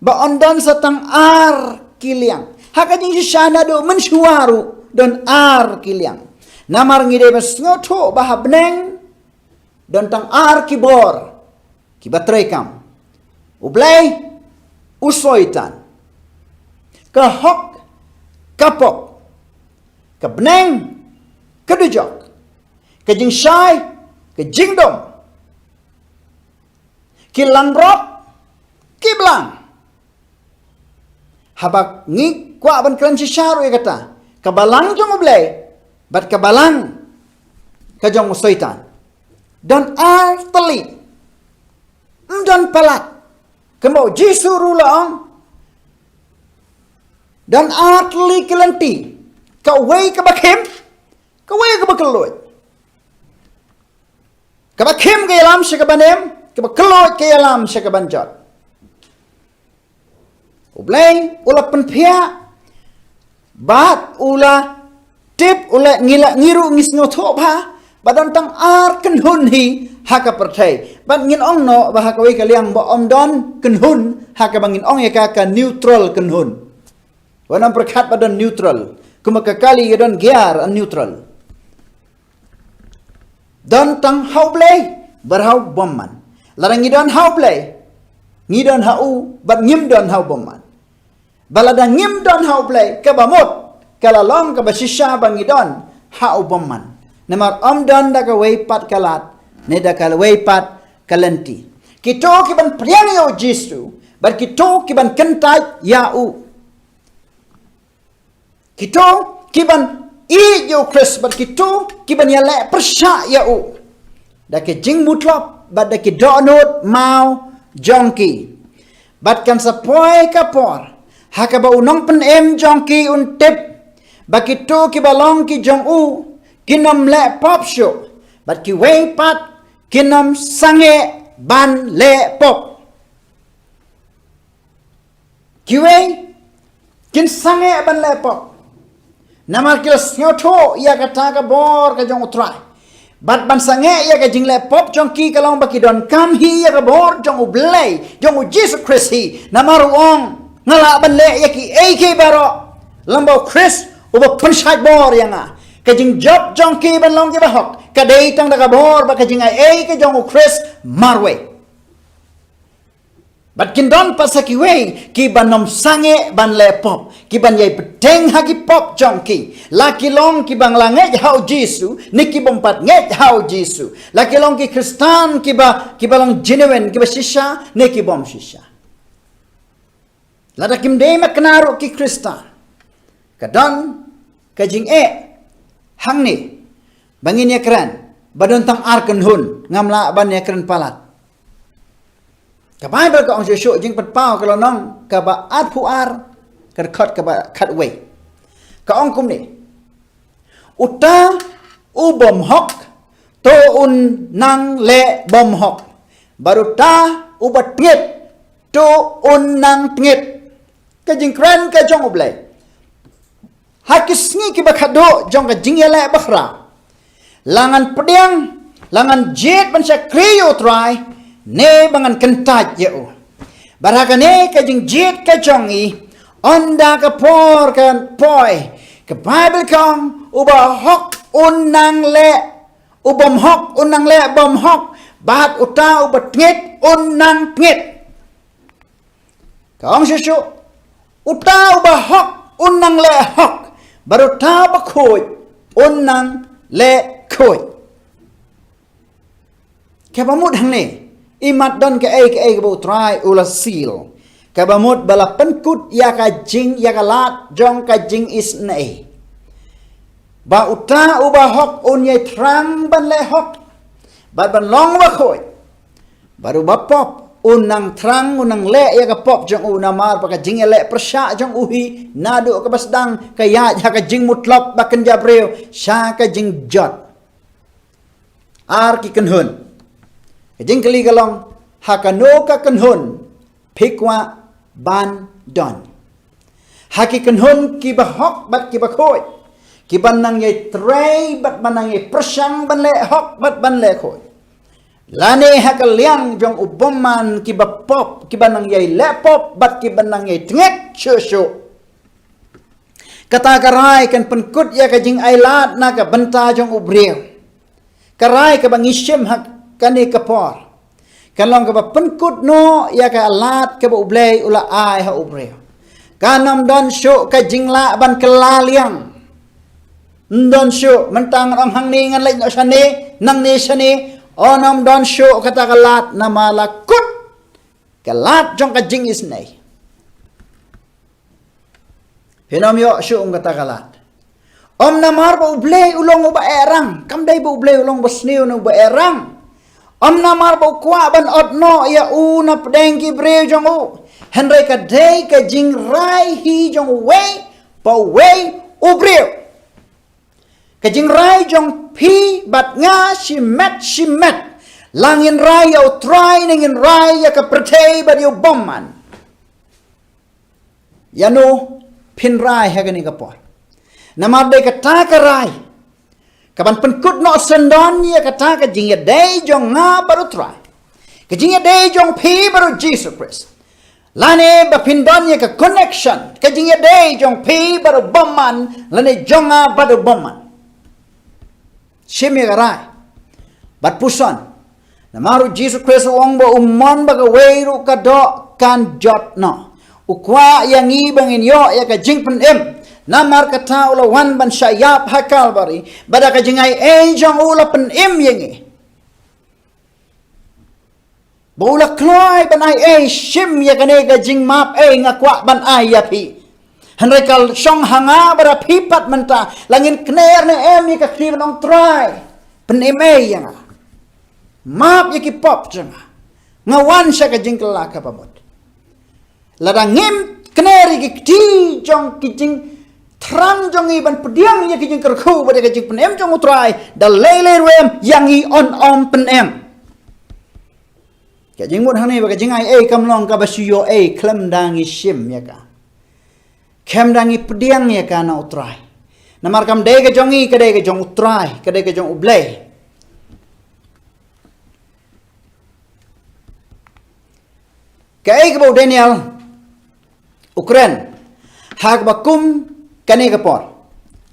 ba yn don sa tang ar ki liang. Ha ka jingshisha naduh mynshuwa ruh don ar ki liang. Namar ngi dei ban sngewthuh ba ha bneng don tang ar ki bor kiba treikam: U Blei, u Soitan, ka hok, ka pop, ka bneng, ka dujok, ka jingshai, ka jingdum, ki langbrot, ki balang. Haba ngi kwah ban kren shisha ruh ïa kata, ka balang jong U Blei bad ka balang ka jong u Soitan, don ar tylli, ym don palat. Kumba U Jisu ruh u la ong, don ar tylli ki lynti, kawei kaba khim, kawei kaba kylluid. Kaba khim ka ïalam sha kaban im, kaba kylluid ka ïalam sha kaban jot. U Blei u la pynphiah bad u la tip, u la, ngi la, ngi ruh ngi sngewthuh bha ba don tang ar kynhun hi ha ka pyrthei. Bad ngin ong noh ba ha kawei ka liang ba ym don kynhun, ha kaba ngin ong ïa ka, ka neutral kynhun. Wat nym pyrkhat ba don neutral, kumba ka kali ka don gear, a neutral. Don tang ha U Blei bad ha u bymman. Lada ngi don ha U Blei, ngi don ha u, bad ngim don ha u bymman. Bad lada ngim don ha U Blei, kaba mut ka la long kaba shisha ba ngi don ha u bymman. Namar ym don da kawei pat ka lad ne da kawei pat ka lynti. Kito kiban pdiang ïa U Jisu bad kito kiban kyntait ïa u. Kito kiban ïeit ïa u Khrist bad kito kiban ïaleh pyrshah ïa u da ki jingmutlop bad da ki dohnud maw jong ki. Bad kan sa poi ka por ha kaba u nongpynim jong ki un tip ba kito kiba long ki jong u kin ym leh pop shuh, bad kiwei pat kin ym sangeh ban leh pop. Kiwei kin sangeh ban leh pop. Namar ki la sngewthuh ïa kata ka bor ka jong u Trai. Bad ban sangeh ïa ka jingleh pop jong ki ka long ba ki donkam hi ïa ka bor jong u Blei, jong u Jisu Khrist hi. Namar u ong, nga lah ban leh ïa kiei kiei baroh lem bad u Khrist uba pynshait bor ïa nga. Ka jingjop jong ki ban long kiba hok ka dei tang da ka bor bad ka jingaiei ka jong u Khrist marwei. Bad kin don pat sa kiwei kiban ym sangeh ban leh pop, kiban ïai bteng ha ki pop jong ki. La ki long kiba la ngeit ha u Jisu ne ki bym pat ngeit ha u Jisu. La ki long ki Khristan kiba, kiba long genuine, kiba shisha ne ki bym shisha. Lada kim dei makna ruh ki Khristan, ka don ka jingeh hangne ba ngin ïakren ba don tang ar kynhun, ngam lah ban ïakren palat. Ka Baibl ka ong shuh shuh, Jingpynpaw ka lynnong kaba arphew ar, ka dkhot kaba khatwei. Ka ong kumne: Uta u bym hok to un nang leh bym hok, bad uta uba tngit to un nang tngit. Ka jingkren ka jong u Blei ha ki sngi kiba khadduh jong ka jingïaleh bakhraw. La ngan pdiang, la ngan jied ban shakri ïa u Trai, ne ba ngan kyntait ïa u. Bad ha kane ka jingjied ka jong ngi, ynda ka por kan poi, ka Baibl ka ong, uba hok un nang leh, u bym hok un nang leh bym hok, bad uta uba tngit un nang tngit. Ka ong shuh shuh, uta uba hok un nang leh hok, bad uta uba khuid un nang leh khuid. Kaba mut hangne, imat don kaei kaei kaba u Trai u la seal, kaba mut ba la pynkut ïa ka jing, ïa ka lad jong ka jingisynei, ba uta uba hok un ïai thrang ban leh hok, bad ban long uba khuid. Bad uba pop un nang thrang, un nang leh ïa ka pop jong u, namar ba ka jingïaleh pyrshah jong u hi naduh kaba sdang ka ïaid ha ka jingmutlop ba kynja briew sha ka jingjot. Ar ki kynhun. Ka jingkylli ka long, ha kano ka kynhun phi kwah ban don? Ha ki kynhun kiba hok bad kiba khuid, kiban nang ïai trei bad ban nang ïai pyrshang ban leh hok bad ban leh khuid, lane ha ka liang jong u bymman, kiba pop, kiban nang ïai leh pop bad kiban nang ïai tngit shuh shuh? Kata ka rai kan pynkut ïa ka jingailad na ka bynta jong u briew. Ka rai kaba ngi shim ha kane ka por kan long kaba pynkut noh ïa ka lad kaba u Blei u la ai ha u briew. Kan ym don shuh ka jinglah ban kylla liang. Ym don shuh, mynta ngan ong hangne ngan leit noh shane, nangne shane. Yn ym don shuh kata ka lad, namar la kut ka lad jong ka jingisynei. Phin ym ïoh shuh kum kata ka lad. Ym namar ba u Blei u long uba eh rang, kam dei ba u Blei u long uba sniew ne uba eh rang. Ym namar ba u kwah ban ot noh ïa u na pdeng ki briew jong u. Hynrei ka dei ka jingrai hi jong uwei pa uwei u briew. Ka jingrai jong phi bad nga shimet shimet. La ngin rai ïa u Trai ne ngin rai ïa ka pyrthei bad ïa u bymman? Ïano phin rai ha kane ka por? Namar dei kata ka rai kaban pynkut noh syndon ïa kata ka jingïadei jong nga bad u Trai, ka jingïadei jong phi bad u Jisu Khrist. Lane ba phin don ïa ka connection, ka jingïadei jong phi bad u bymman, lane jong nga bad u bymman. Shim ïa ka rai bad puson. Namar u Jisu Khrist u ong ba u mon ba kawei ruh ka doh kan jot noh. U kwah ïa ngi ba ngin ïoh ïa ka jingpynim. Namar kata u la wan ban shah ïap ha Kalbari, ba da ka jingaiei jong u la pynim ïa ngi. Ba u la kloi ban ai ei, shim ïa kane ka jingmap ei nga kwah ban ai ïa phi. Hynrei ka shong ha nga bad ha phi pat mynta, la ngin kner ne em ïa ka kti ban ong Trai, pynim ei ïa nga. Map ïa ki pop jong nga. Nga wan sha ka jingkylla kaba mut. Lada ngim kner ïa ki kti jong ki jingthrang jong ngi ban pdiang ïa ki jingkyrkhu bad ïa ka jingpynim jong u Trai, da lei lei ruh em ïa ngi un ym pynim. Ka jingmut hangne ba ka jingai ei kam long kaba shu ïoh ei khlem da ngi shim ïa ka. Khlem da ngi pdiang ïa ka na u Trai. Namar kam dei ka jong ngi, ka dei ka jong u Trai, ka dei ka jong u Blei. Kaei kaba u Daniel u kren ha kaba kum kane ka por?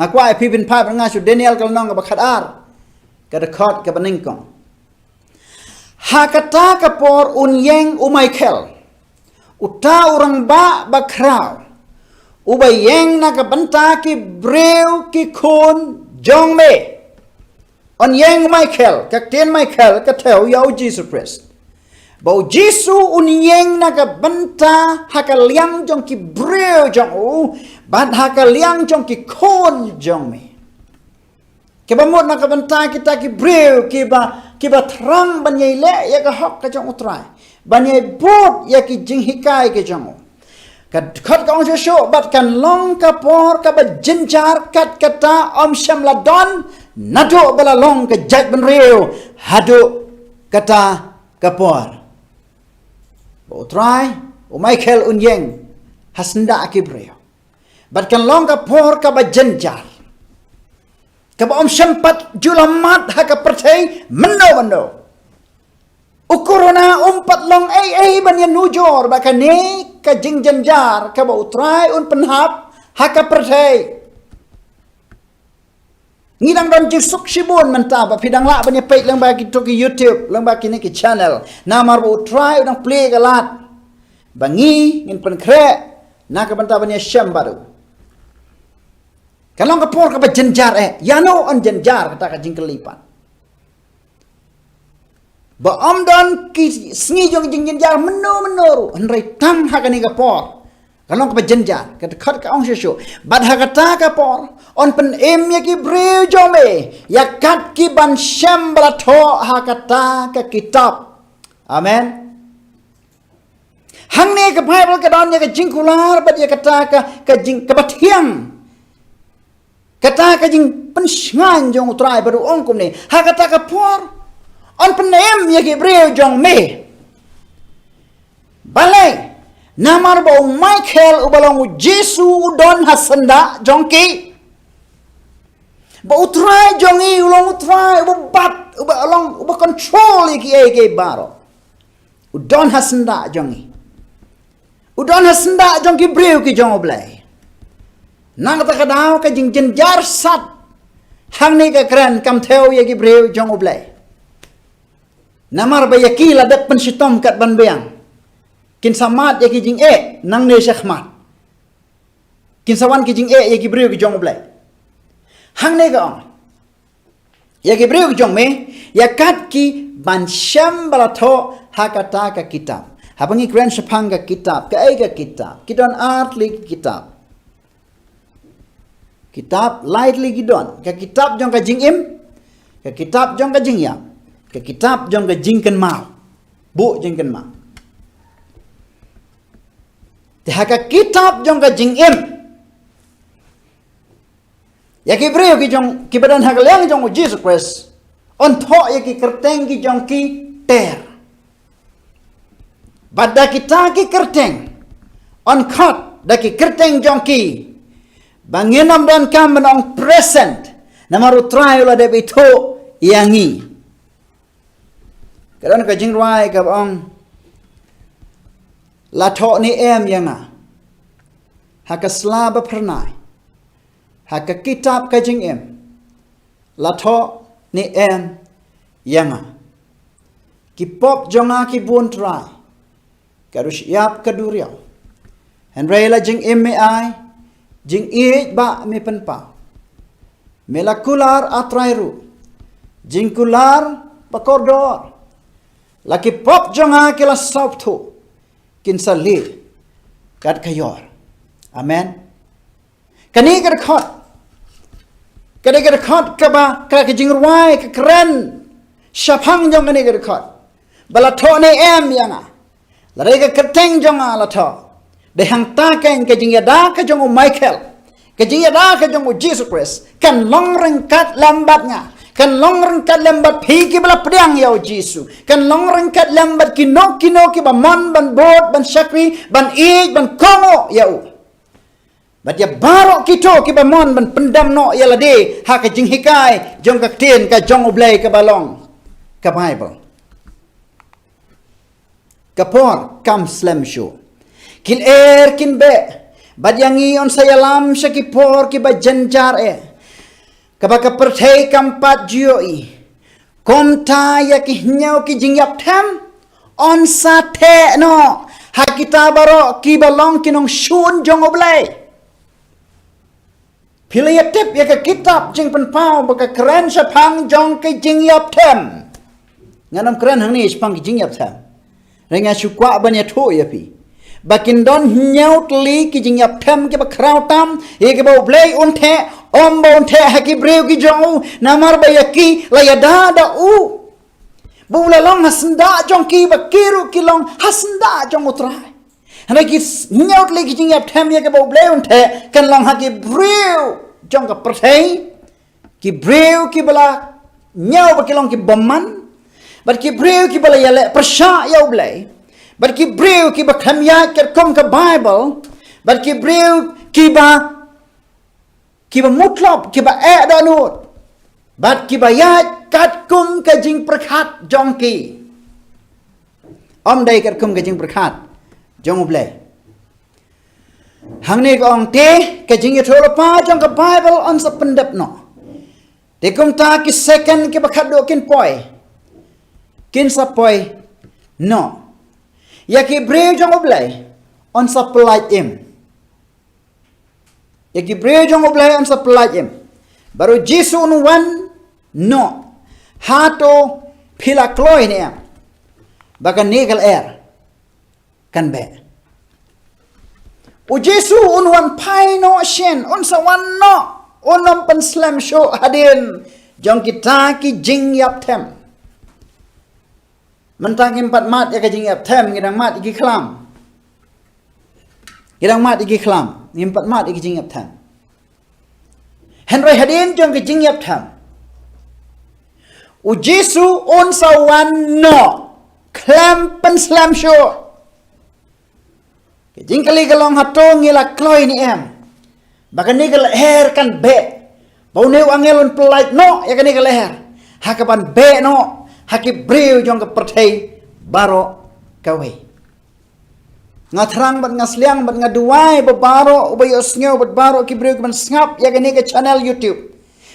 Nga kwah ïa phi phin phai bad nga sha u Daniel ka lynnong kaba khatar, ka dkhot kaba nyngkong. Ha kata ka por un ïeng u Michael, uta u rangbah bakhraw, uba ïeng na ka bynta ki briew ki khun jong me. Un ïeng u Michael, ka ktien Michael ka thew ïa u Jisu Khrist. Ba u Jisu un ïeng na ka bynta ha ka liang jong ki briew jong u, bad ha ka liang jong ki khun jong me. Kaba mut na ka bynta kita ki briew kiba, kiba thrang ban ïai leh ïa ka hok ka jong u Trai, ban ïai bud ïa ki jinghikai ka jong u. Ka dkhot ka ong shuh shuh, bad kan long ka por kaba jynjar kat kata ym shym la don naduh ba la long ka jaitbynriew haduh kata ka por. Ba u Trai, u Michael un ïeng ha syndah ki briew. Bad kan long ka por kaba jynjar, kaba ym shym pat ju la mad ha ka pyrthei mynno mynno. U corona um pat long ei ei ban ïanujor bad kane ka jingjynjar kaba u Trai un pynhap ha ka pyrthei. Ngi dang don jingsuk shibun mynta ba phi dang lah ban ïa peit lyngba kito ki YouTube, lyngba kine ki channel. Namar ba u Trai u dang plie ka lad ba ngi ngin pynkhreh na ka bynta ban ïashem bad u. Kan long ka por kaba jynjar eh. Ïano un jynjar, kata ka jingkylli pat. Ba ym don ki sngi jong ka jingjynjar mynno mynno ruh, hynrei tang ha kane ka por. Kan long kaba jynjar, ka dkhot ka ong shuh shuh. Bad ha kata ka por un pynim ïa ki briew jong me ïa kat ki ban shem ba la thoh ha kata ka kitab. Amen. Hangne ka Baibl ka don ïa ka jingkular bad ïa kata ka, ka jing, kaba thiang. Kata ka jingpynshngaiñ jong u Trai bad u ong kumne, ha kata ka por un pynim ïa ki briew jong me. Balei? Namar ba u Michael uba long u Jisu u don ha syndah jong ki. Ba u Trai jong ngi u long u Trai uba bat, uba long, uba control ïa kiei kiei baroh. U don ha syndah jong ngi. U don ha syndah jong ki briew ki jong u Blei. Na kata ka daw ka jingjynjar sat hangne ka kren kam thew ïa ki briew jong u Blei. Namar ba ïa ki la dep pynshitom kat ban biang. Kin sa mad ïa ki jingeh nangne shakhmat. Kin sa wan ki jingeh ïa ki briew ki jong u Blei. Hangne ka ong. Ïa ki briew ki jong me, ïa kat ki ban shem ba la thoh ha kata ka kitab. Haba ngi kren shaphang ka kitab, kaei ka kitab? Ki don ar tylli ki kitab. Kitab lai tylli ki don. Ka kitab jong ka jingim, ka kitab jong ka jingïap, ka kitab jong ka jingkynmaw. Buh jingkynmaw. Te ha ka kitab jong ka jingim, ïa ki briew ki jong, kiba don ha ka liang jong u Jisu Khrist, un thoh ïa ki kyrteng ki jong ki ter. Bad da kita ki kyrteng, un khot da ki kyrteng jong ki, ba ngin ym donkam ban ong present, namar u Trai u la dep ithuh ïa ngi. Ka don ka jingrwai kaba ong, la thoh ne em ïa nga ha ka sla ba phyrnai, ha ka kitab ka jingim, la thoh ne em ïa nga? Ki pop jong nga ki bun Trai, ka dushiap ka duriaw. Hynrei la jingim me ai, jingïeit ba me pynpaw. Me la kular A Trai ruh, jingkular ba kordor. La ki pop jong nga ki la sawthuh, kin sa lieh kat ka ïor. Amen. Kane ka dkhot, kane ka dkhot kaba ka, ka jingrwai ka kren shaphang jong kane ka dkhot, ba la thoh ne em ïa nga. Lada ka kyrteng jong nga la thoh, dei hangta keiñ ka jingïada ka jong u Michael, ka jingïada ka jong u Jisu Khrist kan long ryngkat lem bad nga, kan long ryngkat lem bad phi kiba la pdiang ïa u Jisu, kan long ryngkat lem bad kino kino kiba mon ban bud, ban shakri, ban ïeit, ban kohnguh ïa u. Bad ïa baroh kito kiba mon ban pyndem noh ïa lade ha ka jinghikai jong ka ktien ka jong U Blei kaba long ka Baibl. Ka por kam slem shuh. Ki lyer kin beh, bad ïa ngi yn sa ïalam sha ki por kiba jynjar eh, kaba ka pyrthei kam pat ju ïohi. Kumta ïa ki hynñiew ki jingïap them yn sa theh noh ha kita baroh kiba long ki nongshun jong U Blei. Phi la ïa tip ïa ka kitab Jingpynpaw ba ka kren shaphang jong ki jingïap them. Ngan ym kren hangne shaphang ki jingïap them, hynrei nga shu kwah ban ïathuh ïa phi ba kin don hynñiew tylli ki jingïap them kiba khraw tam, ïa kiba U Blei un theh, ym ba un theh ha ki briew ki jong u, namar ba ïa ki la ïada da u, ba u la long ha syndah jong ki, ba ki ruh ki long ha syndah jong U Trai. Hynrei ki s-, hynñiew tylli ki jingïap them ïa kiba U Blei un theh kan long ha ki briew jong ka pyrthei, ki briew kiba la ñiew ba ki long ki bymman, bad ki briew kiba la ïaleh pyrshah ïa U Blei, bad ki briew kiba khlem ïaid katkum ka Baibl, bad ki briew kiba, kiba mutlop, kiba eh dohnud, bad kiba ïaid katkum ka jingpyrkhat jong ki, ym dei katkum ka jingpyrkhat jong U Blei. Hangne ka ong te ka jingïathuhlypa jong ka Baibl yn sa pyndep noh. Te kumta ki second kiba khatduh kin poi, kin sa poi noh. Ïa ki briew jong U Blei yn sa pyllait im. Ïa ki briew jong U Blei yn sa pyllait im. Bad U Jisu un wan noh. Hato phi la kloi ne em ba kane ka lyer kan beh? U Jisu un wan phai noh shen, un sa wan noh, un ym pynslem shuh hadien jong kita ki jingïap them. Mynta ngim pat mad ïa ka jingïap them, ngi dang mad ïa ki khlam. Ngi dang mad ïa ki khlam, ngim pat mad ïa ka jingïap them. Hynrei hadien jong ka jingïap them, U Jisu un sa wan noh khlem pynslem shuh. Ka jingkylli ka long, hato ngi la kloi ne em ba kane ka lyer kan beh, ba une u angel un pyllait noh ïa kane ka lyer, ha kaban beh noh ha ki briew jong ka pyrthei baroh kawei? Nga thrang bad nga sliang bad nga duwai ba baroh uba ïohsngew bad baroh ki briew kiban sngap ïa kane ka channel YouTube,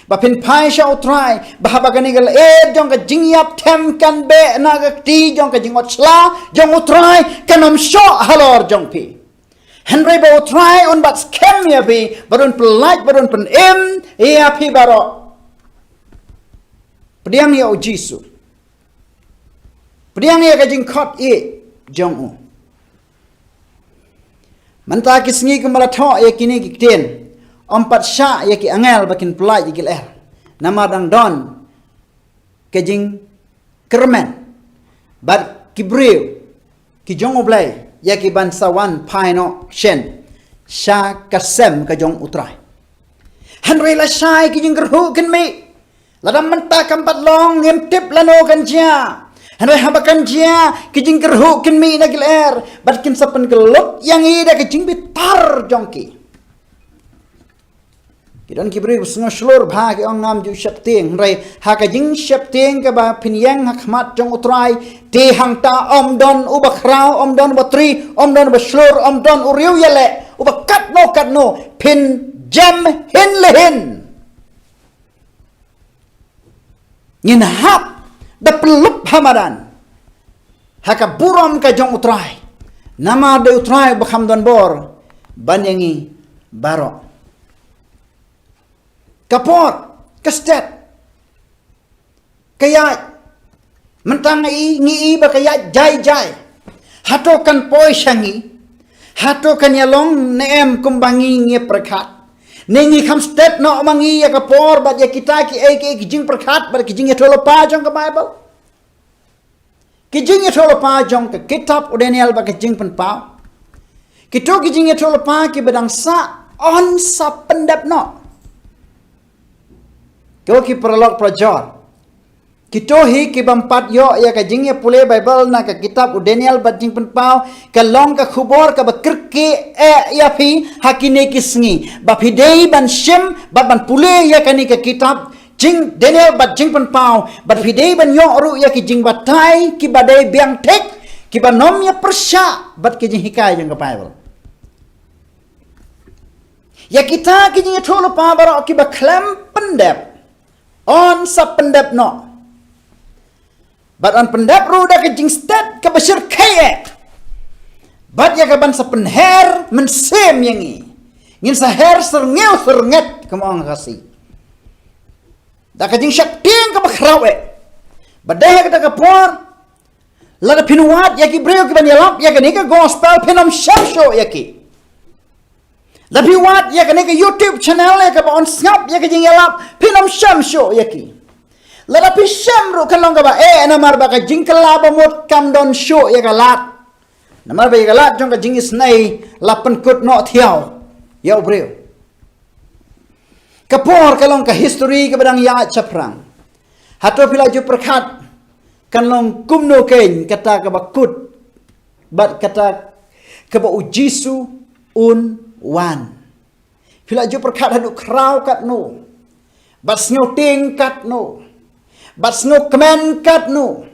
ba phin phai sha U Trai, ba haba kane ka lyer jong ka jingïap them kan beh na ka kti jong ka jingngeit shla jong U Trai, kan ym shoh halor jong phi. Hynrei ba U Trai un bat skhem ïa phi, bad un pyllait, bad un pynim ïa phi baroh. Pdiang ïa U Jisu. Pdiang ïa ka jingkhot ïeit jong u. Mynta ki sngi kumba la thoh ïa kine ki ktien, ym pat shah ïa ki angel ba kin pyllait ïa ki lyer, namar dang don ka jingkyrmen bad ki briew ki jong U Blei ïa kiban sa wan phai noh shen sha ka sem ka jong U Trai. Hynrei lashai ki jingkyrhuh kin mih. Lada mynta kam pat long, ngim tip lano kan jia. Hynrei haba kan jia, ki jingkyrhuh kin mih na ki lyer, bad kin sa pynkyllut ïa ngi da ka jingbitar jong ki. Ki don ki briew ba sngew shlur bha, ki ong ngam ju sheptieng. Hynrei ha ka jingsheptieng kaba phin ïeng ha khmat jong U Trai, te hangta ym don uba khraw, ym don uba tri, ym don uba shlur, ym don u riew ïaleh, uba katno katno, phin jem hin le hin. Ngin hap da pynlup ha madan ha ka burom ka jong U Trai. Namar dei U Trai uba kham don bor ban ïa ngi baroh. Ka por, ka stet, ka ïaid. Mynta ngi i, ngi i ba ka ïaid jai jai. Hato kan poi sha ngi? Hato kan ïalong ne em kumba ngi ngi pyrkhat? Ne ngi kham stet noh ma ngi ïa ka por bad ïa kita ki ei ki ei ki jingpyrkhat bad ki jingïathuhlypa jong ka Baibl. Ki jingïathuhlypa jong ka kitab u Daniel bad ka Jingpynpaw. Kito ki jingïathuhlypa kiba dang sah yn sa pyndep noh. Ko ki paralok parajor. Kito hi ki bym pat ïoh ïa ka jingïapule Baibl na ka kitab u Daniel bad Jingpynpaw, ka long ka khubor kaba kyrkieh ïa phi ha kine ki sngi. Ba phi dei ban shim bad ban pule ïa kane ka kitab jong Daniel bad Jingpynpaw, bad phi dei ban ïoh ruh ïa ki jingbatai kiba dei biang thik, kiba nym ïapyrshah bad ki jinghikai jong ka Baibl. Ïa kita ki jingïathuhlypa baroh kiba khlem pyndep, yn sa pyndep noh. Bad yn pyndep ruh da ka jingstet kaba shyrkhei eh. Bad ïa kaban sa pynher mynsiem ïa ngi. Ngin sa her syrngiew syrnget, kum ong Khasi. Da ka jingsheptieng kaba khraw eh. Bad ha kata ka por, lada phin wad ïa ki briew kiban ïalap ïa kane ka gospel, phin ym shem shuh ïa ki. Lada phi wad ïa kane ka YouTube channel ïa kaba yn sngap ïa ka jingïalap, phin ym shem shuh ïa ki. Lada phi shem ruh kan long kaba eh, namar ba ka jingkylla bamut kam don shuh ïa ka lad. Namar ba ïa ka lad jong ka jingisynei la pynkut noh thiaw ïa u briew. Ka por ka long ka history kaba dang ïaid shaphrang. Hato phi la ju pyrkhat kan long kumno kein kata kaba kut bad kata kaba u Jisu un wan? Phi la ju pyrkhat haduh khraw katno, bad sngewtieng katno, bad sngewkmen katno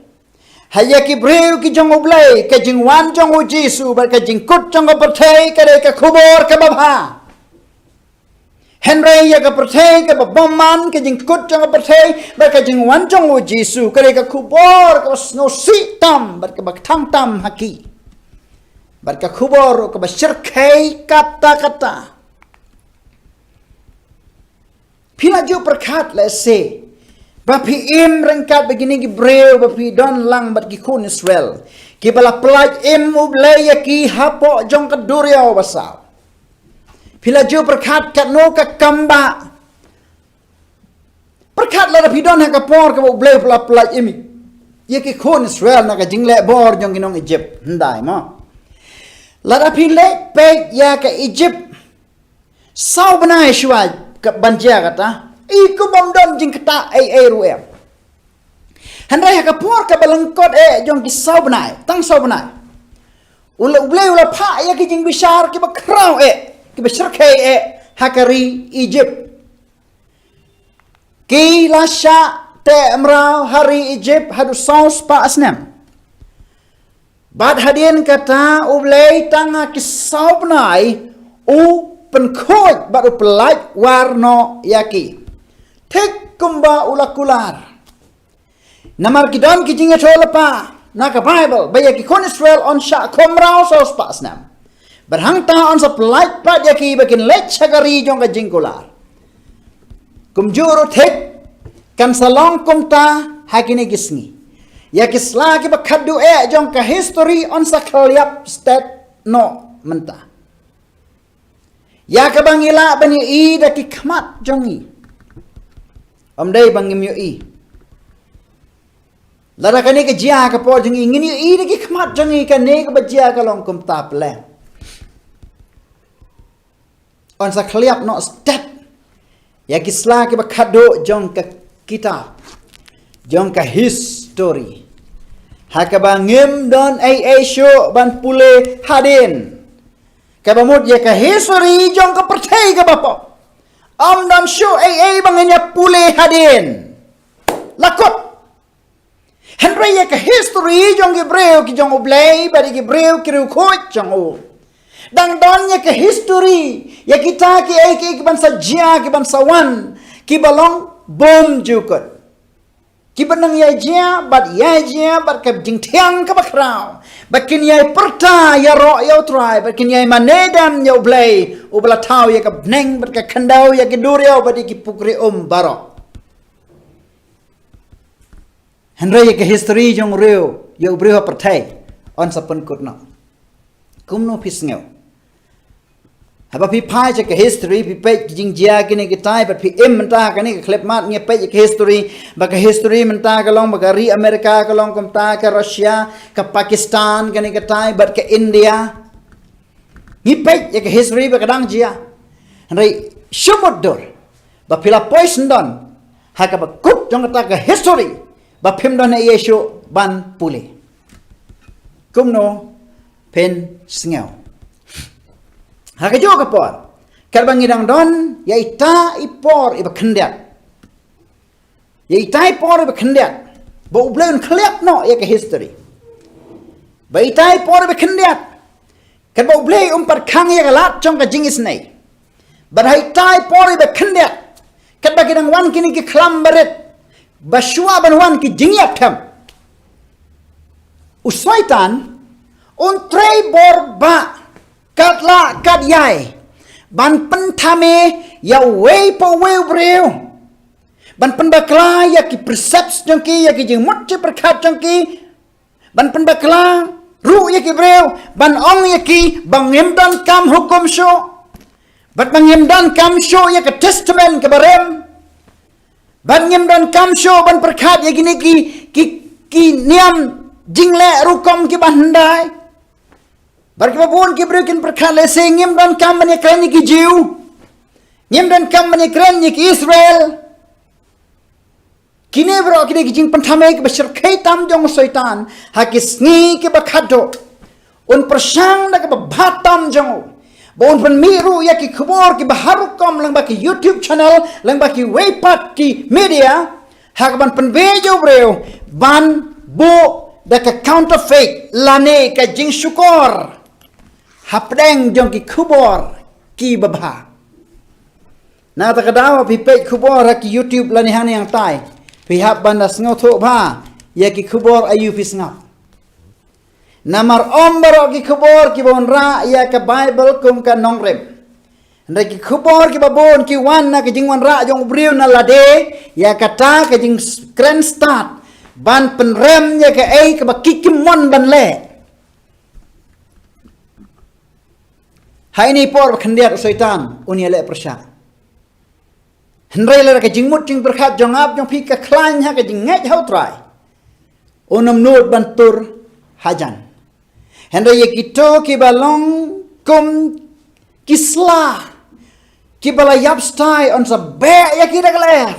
ha ïa ki briew ki jong U Blei, ka jingwan jong u Jisu bad ka jingkut jong ka pyrthei ka dei ka khubor kaba bha. Hynrei ïa ka pyrthei kaba bymman, ka jingkut jong ka pyrthei bad ka jingwan jong u Jisu ka dei ka khubor kaba sngewsih tam bad kaba kthang tam ha ki, bad ka khubor ruh kaba shyrkhei katta katta. Phi la ju pyrkhat lehse ba phi im ryngkat bad kine ki briew ba phi don lang bad ki khun Israel kiba la pyllait im U Blei ïa ki hapoh jong ka duriaw basaw? Phi la ju pyrkhat katno ka kam ba pyrkhat lada phi don ha ka por kaba U Blei u la pyllait im ïa ki khun Israel na ka jingleh bor jong ki nong Egypt, hyndai mo? Lada phi leit peit ïa ka Egypt saw bnai shuwa ka ban jia kata, i kum bym don jingktah ei ei ruh em. Hynrei ha ka por kaba lyngkot eh jong ki saw bnai, tang saw bnai, U la, U Blei u la phah ïa ki jingbishar kiba khraw eh, kiba shyrkhei eh ha ka ri Egypt. Ki la shah teh mraw ha ri Egypt haduh saw spah snem. Bad hadien kata U Blei tang ha ki saw bnai u pynkhuid bad u pyllait war noh ïa ki, thik kumba u la kular. Namar ki don ki jingïathuhlypa na ka Baibl ba ïa ki khun Israel yn shah khum mraw saw spah snem. Bad hangta yn sa pyllait pat ïa ki ba kin leit sha ka ri jong ka jingkular. Kumjuh ruh thik kan sa long kumta ha kine ki sngi. Ïa ki sla kiba khatduh eh jong ka history yn sa khylliap stet noh mynta. Ïa kaba ngi lah ban ïohi da ki khmat jong ngi, ym dei ba ngim ïohi. Lada kane ka jia ka por jong ngi, ngin ïohi da ki khmat jong ngi kane kaba jia ka long kumta pyrshah. Yn sa khylliap noh stet ïa ki sla kiba khatduh jong ka kitab, jong ka history, ha kaba ngim don ei ei shuh ban pule hadien. Kaba mut ïa ka history jong ka pyrthei kaba pop, ym don shuh ei ei ba ngin ïa pule hadien. La kut. Hynrei ïa ka history jong ki briew ki jong U Blei bad ïa ki briew ki riewkhuid jong u, dang don ïa ka history, ïa kita ki ei ki ei kiban sa jia, kiban sa wan, kiba long bymjukut. Kiban nang ïa jia bad ïa jia bad ka jingthiang kaba khraw, ba kin ïa pyrta ïaroh ïa U Trai, ba kin ïa mane dem ïa U Blei uba la thaw ïa ka bneng bad ka khyndew, ïa ki duriaw bad ïa ki pukri um baroh. Hynrei ïa ka history jong u briew, ïa u briew ha pyrthei, yn sa pynkut noh. Kumno phi sngew? Haba phi phai sha ka history, phi peit ki jingjia kine kitai, bad phi im mynta kane ka khyllipmat ngi peit ka history, ba ka history mynta ka long ba ka ri America ka long kumta, ka Russia, ka Pakistan kane kitai, bad ka India. Ngi peit ïa ka history ba ka dang jia. Hynrei shu mutdur ba phi la poi syndon ha kaba kut jong kata ka history ba phim don ei ei shuh ban pule. Kumno phin sngew? Ha kajuh ka por, katba ngi dang don ïa ita i por iba khyndiat, ïa ita i por iba khyndiat, ba U Blei un khlieh noh ïa ka history. Ba ita i por iba khyndiat, katba U Blei um pat khang ïa ka lad jong ka jingisynei. Bad ha ita i por iba khyndiat, katba ki dang wan kine ki khlam barit, ba shuwa ban wan ki jingïap them, u Soitan un trei bor ba kat la kat ïai ban pynthame ïa uwei pa uwei u briew, ban pynbakla ïa ki precepts jong ki, ïa ki jingmut jingpyrkhat jong ki, ban pynbakla ruh ïa ki briew, ban ong ïa ki ba ngim donkam hukum shuh, bad ba ngim donkam shuh ïa ka testament kaba rem, bad ngim donkam shuh ban pyrkhat ïa kine ki, ki, ki niam jingleh rukom kiba hyndai. Bad kiba bun ki briew kin pyrkhat lehse ngim donkam ban ïakren ïa ki Jiw, ngim donkam ban ïakren ïa ki Israel. Kine baroh ki dei ki jingpynthame kiba shyrkhei tam jong u Soitan ha ki sngi kiba khadduh. Un pyrshang da kaba bha tam jong u ba un pynmih ruh ïa ki khubor kiba har rukom lyngba ki YouTube channel, lyngba kiwei pat ki media, ha kaban pynbeit ïa u briew ban buh da ka counterfeit lane ka jingshukor hapdeng jong ki khubor kiba bha. Na kata ka daw phi peit khubor ha ki YouTube lane hangne hangtai, phi hap ban da sngewthuh bha ïa ki khubor aïu phi sngap. Namar ym baroh ki khubor kiba wanrah ïa ka Baibl kum ka nongrim. Hynrei ki khubor kiba bun ki wan na ka jingwanrah jong u briew na lade ïa kata ka jingkren stad ban pynrem ïa kaei kaba ki kim mon ban leh. Ha ine i por ba khyndiat u Soitan un ïaleh pyrshah. Hynrei lada ka jingmut jingpyrkhat jong nga bad jong phi ka khlaiñ ha ka jingngeit ha u Trai, un ym nud ban tur hajan. Hynrei ïa kito kiba long kum ki sla kiba la ïap stai, un sa beh ïa ki da ka lyer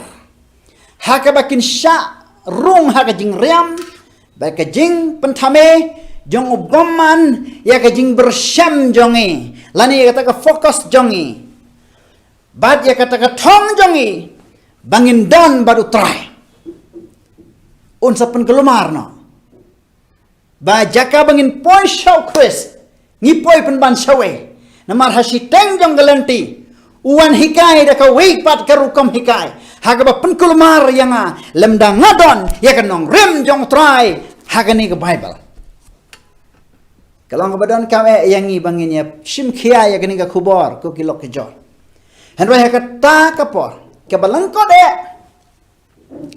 ha kaba kin shah rung ha ka jingriam bad ka jingpynthame jong u bymman ïa ka jingbyrshem jong ngi, lane ïa kata ka focus jong ngi, bad ïa kata ka thong jong ngi ba ngin don bad u Trai. Un sa pynkulmar noh ba jaka ba ngin poi sha u Khrist, ngi poi pynban shawei. Namar ha shiteng jong ka lynti u wan hikai da kawei pat ka rukom hikai ha kaba pynkulmar ïa nga, lymda nga don ïa ka nongrim jong u Trai ha kane ka Baibl. Ka long kaba donkam eh ïa ngi ba ngin ïa shim khia ïa kane ka khubor ko ki lok ki jor. Hynrei ha kata ka por kaba lyngkot eh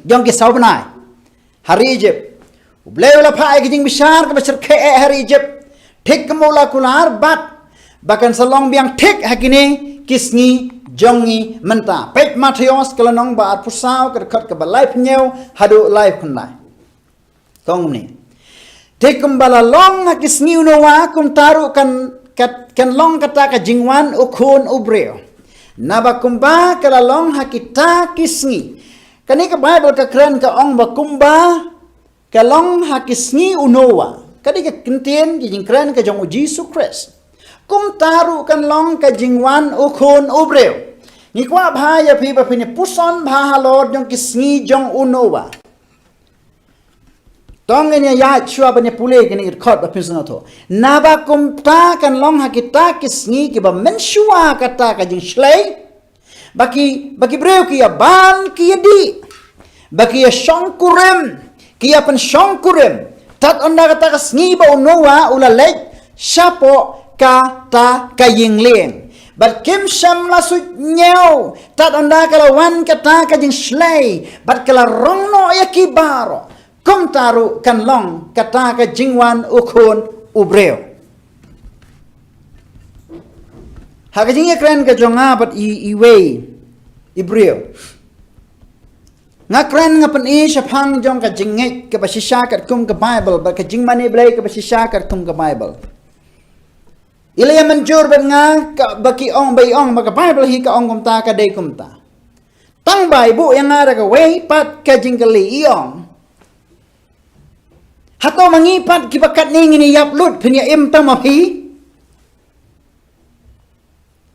jong ki saw bnai ha ri Ijipt, U Blei u la phah ïa ka jingbishar kaba shyrkhei eh ha ri Ijipt, thik kumba u la kular bad ba kan sa long biang thik ha kine ki sngi jong ngi mynta. Peit Mathaios ka lynnong ba arphew saw, ka dkhot kaba laiphew hynñiew haduh laiphew khyndai. Ka ong kumne: Te kumba la long ha ki sngi u Noah, kumta ruh kan, kat, kan long kata ka jingwan u Khun u briew. Naba kumba ka la long ha kita ki sngi. Kane ka Baibl ka kren ka ong ba kumba ka long ha ki sngi u Noah. Ka dei ka kyntien ka jingkren ka jong u Jisu Khrist. Kumta ruh kan long ka jingwan u Khun u briew. Ngi kwah bha ïa phi ba phin ïa puson bha halor jong ki sngi jong u Noah. To ngin ïa ïaid shuwa ban ïa pule kine ki dkhot ba phin sngewthuh. Naba kumta kan long ha kita ki sngi kiba mynshuwa kata ka jingshlei, ba ki, ba ki briew ki ïa ban ki ïa dih, ba ki ïa shongkurim, ki ïa pynshongkurim. Tad ynda kata ka sngi ba u Noah u la leit shapoh kata ka ïing lieng, bad kim shym la suidñiew tad ynda ka la wan kata ka jingshlei, bad ka la rong noh ïa ki baroh. Kumta ruh kan long kata ka jingwan u Khun u briew. Ha ka jingïakren ka jong nga bad i, iwei i briew, nga kren nga pyni shaphang jong ka jingngeit kaba shisha katkum ka Bible bad ka jingmane Blei kaba shisha katkum ka Bible. I la ïa mynjur bad nga ka, ba ki ong, ba i ong ba ka Bible hi ka ong kumta, ka dei kumta. Tang ba i buh ïa nga da kawei pat ka jingkylli, i ong, hato ma ngi pat kiba katne ngin ïa ïap lut, phin ïa im tang ma phi?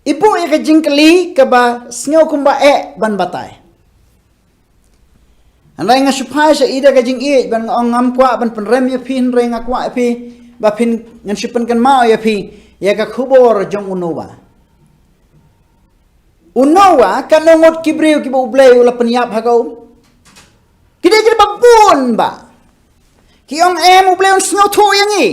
I buh ïa ka jingkylli kaba sngew kumba eh ban batai. Hynrei nga shu phai sha i da ka jingïeit bad nga ong, ngam kwah ban pynrem ïa phi, hynrei nga kwah ïa phi ba phin, ngan shu pynkynmaw ïa phi ïa ka khubor jong u Noah. U Noah, katno ngut ki briew kiba U Blei u la pynïap ha ka um? Ki dei kiba bun bah. Ki ong, em, U Blei un sngewthuh ïa ngi.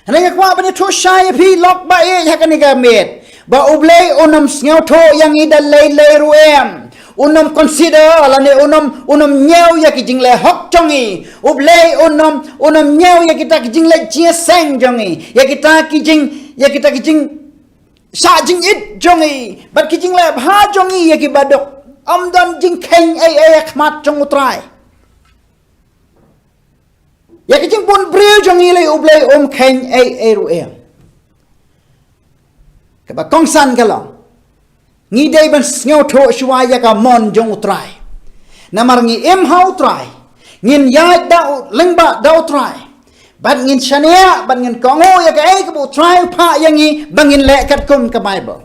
Hynrei nga kwah ban ïathuh shai ïa phi lok ba ïeit ha kane ka miet, ba U Blei un ym sngewthuh ïa ngi da lei lei ruh em. Un ym consider lane un ym, un ym ñiew ïa ki jingleh hok jong ngi. U Blei un ym, un ym ñiew ïa kita ki jingleh jingïaseng jong ngi, ïa kita ki jing, ïa kita ki jing shah jingit jong ngi bad ki jingleh bha jong ngi ïa ki baduk. Ym don jingkheiñ ei ei ha khmat jong U Trai. Ïa ki jingbun briew jong ngi lei U Blei um kheiñ ei ei ruh em. Kaba kongsan ka long, ngi dei ban sngewthuh shuwa ïa ka mon jong U Trai. Namar ngi im ha U Trai, ngin ïaid da u, lyngba da U Trai, bad ngin shaniah bad ngin kohnguh ïa kaei kaba U Trai u phah ïa ngi ba ngin leh katkum ka Bible.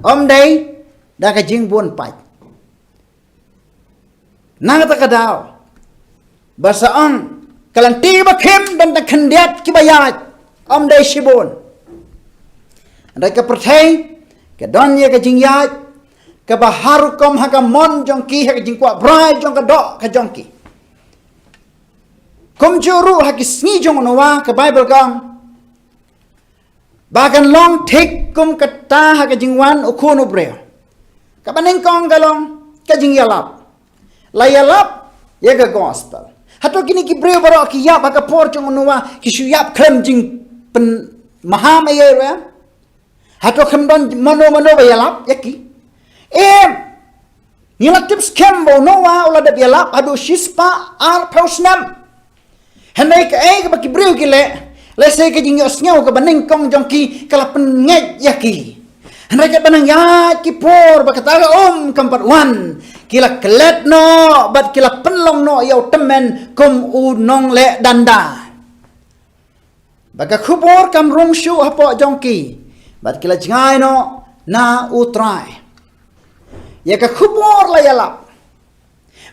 Ym dei da ka jingbun paid. Na kata ka daw, ba sa ong, ka lynti ba khim don tang khyndiat kiba ïaid, ym dei shibun. Hynrei ka pyrthei ka don ïa ka jingïaid kaba har rukom ha ka mon jong ki, ha ka jingkwah brai jong ka doh ka jong ki. Kumjuh ruh ha ki sngi jong u Noah, ka Bible ka ong ba kan long thik kum kata ha ka jingwan u Khun u briew. Kaba nyngkong ka long ka jingïalap. La ïalap ïa ka gospel. Hato kine ki briew baroh ki ïap ha ka por jong u Noah ki shu ïap khlem jingpynmaham ei ei ruh em? Hato khlem don mano mano ba ïalap ïa ki? Em. Ngi la tip skhem ba u Noah u la dep ïalap haduh shispah arphew snem. Hynrei kaei kaba ki briew ki leh, lehse ka jingïohsngew kaba nyngkong jong ki ka la pynngeit ïa ki. Hynrei katba nang ïaid ki por ba kata ka um kam pat wan, ki la klet noh bad ki la pynlong noh ïa u tymmen kum u nongleh danda. Ba ka khubor kam rung shuh hapoh jong ki, bad ki la jngai noh na U Trai. Ïa ka khubor la ïalap.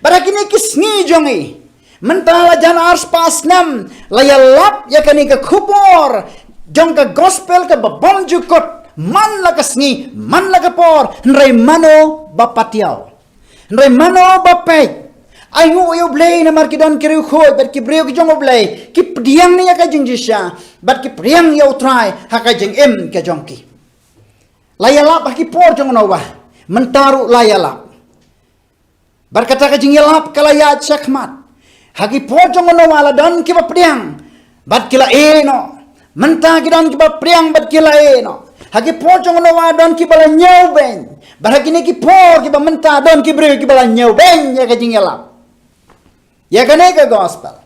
Bad ha kine ki sngi jong ngi, mynta la jan arspah snem, la ïalap ïa kane ka khubor jong ka gospel kaba bymjukut, man la ka sngi, man la ka por, hynrei mano ba patiaw? Hynrei mano ba peit? Ai nguh ïa U Blei namar ki don ki riewkhuid bad ki briew ki jong U Blei, ki pdiang ïa ka jingshisha bad ki pdiang ïa U Trai ha ka jingim ka jong ki. La ïalap ha ki por jong u Noah, mynta ruh la ïalap. Bad kata ka jingïalap ka la ïaid shakhmat. Ha ki por jong u Noah la don kiba pdiang bad ki la ïeh noh. Mynta ki don kiba pdiang bad ki la ïeh noh. Ha ki por jong u Noah don kiba la ñiewbeiñ. Bad ha kine ki por kiba mynta don ki briew kiba la ñiewbeiñ ïa ka jingïalap, ïa kane ka gospel.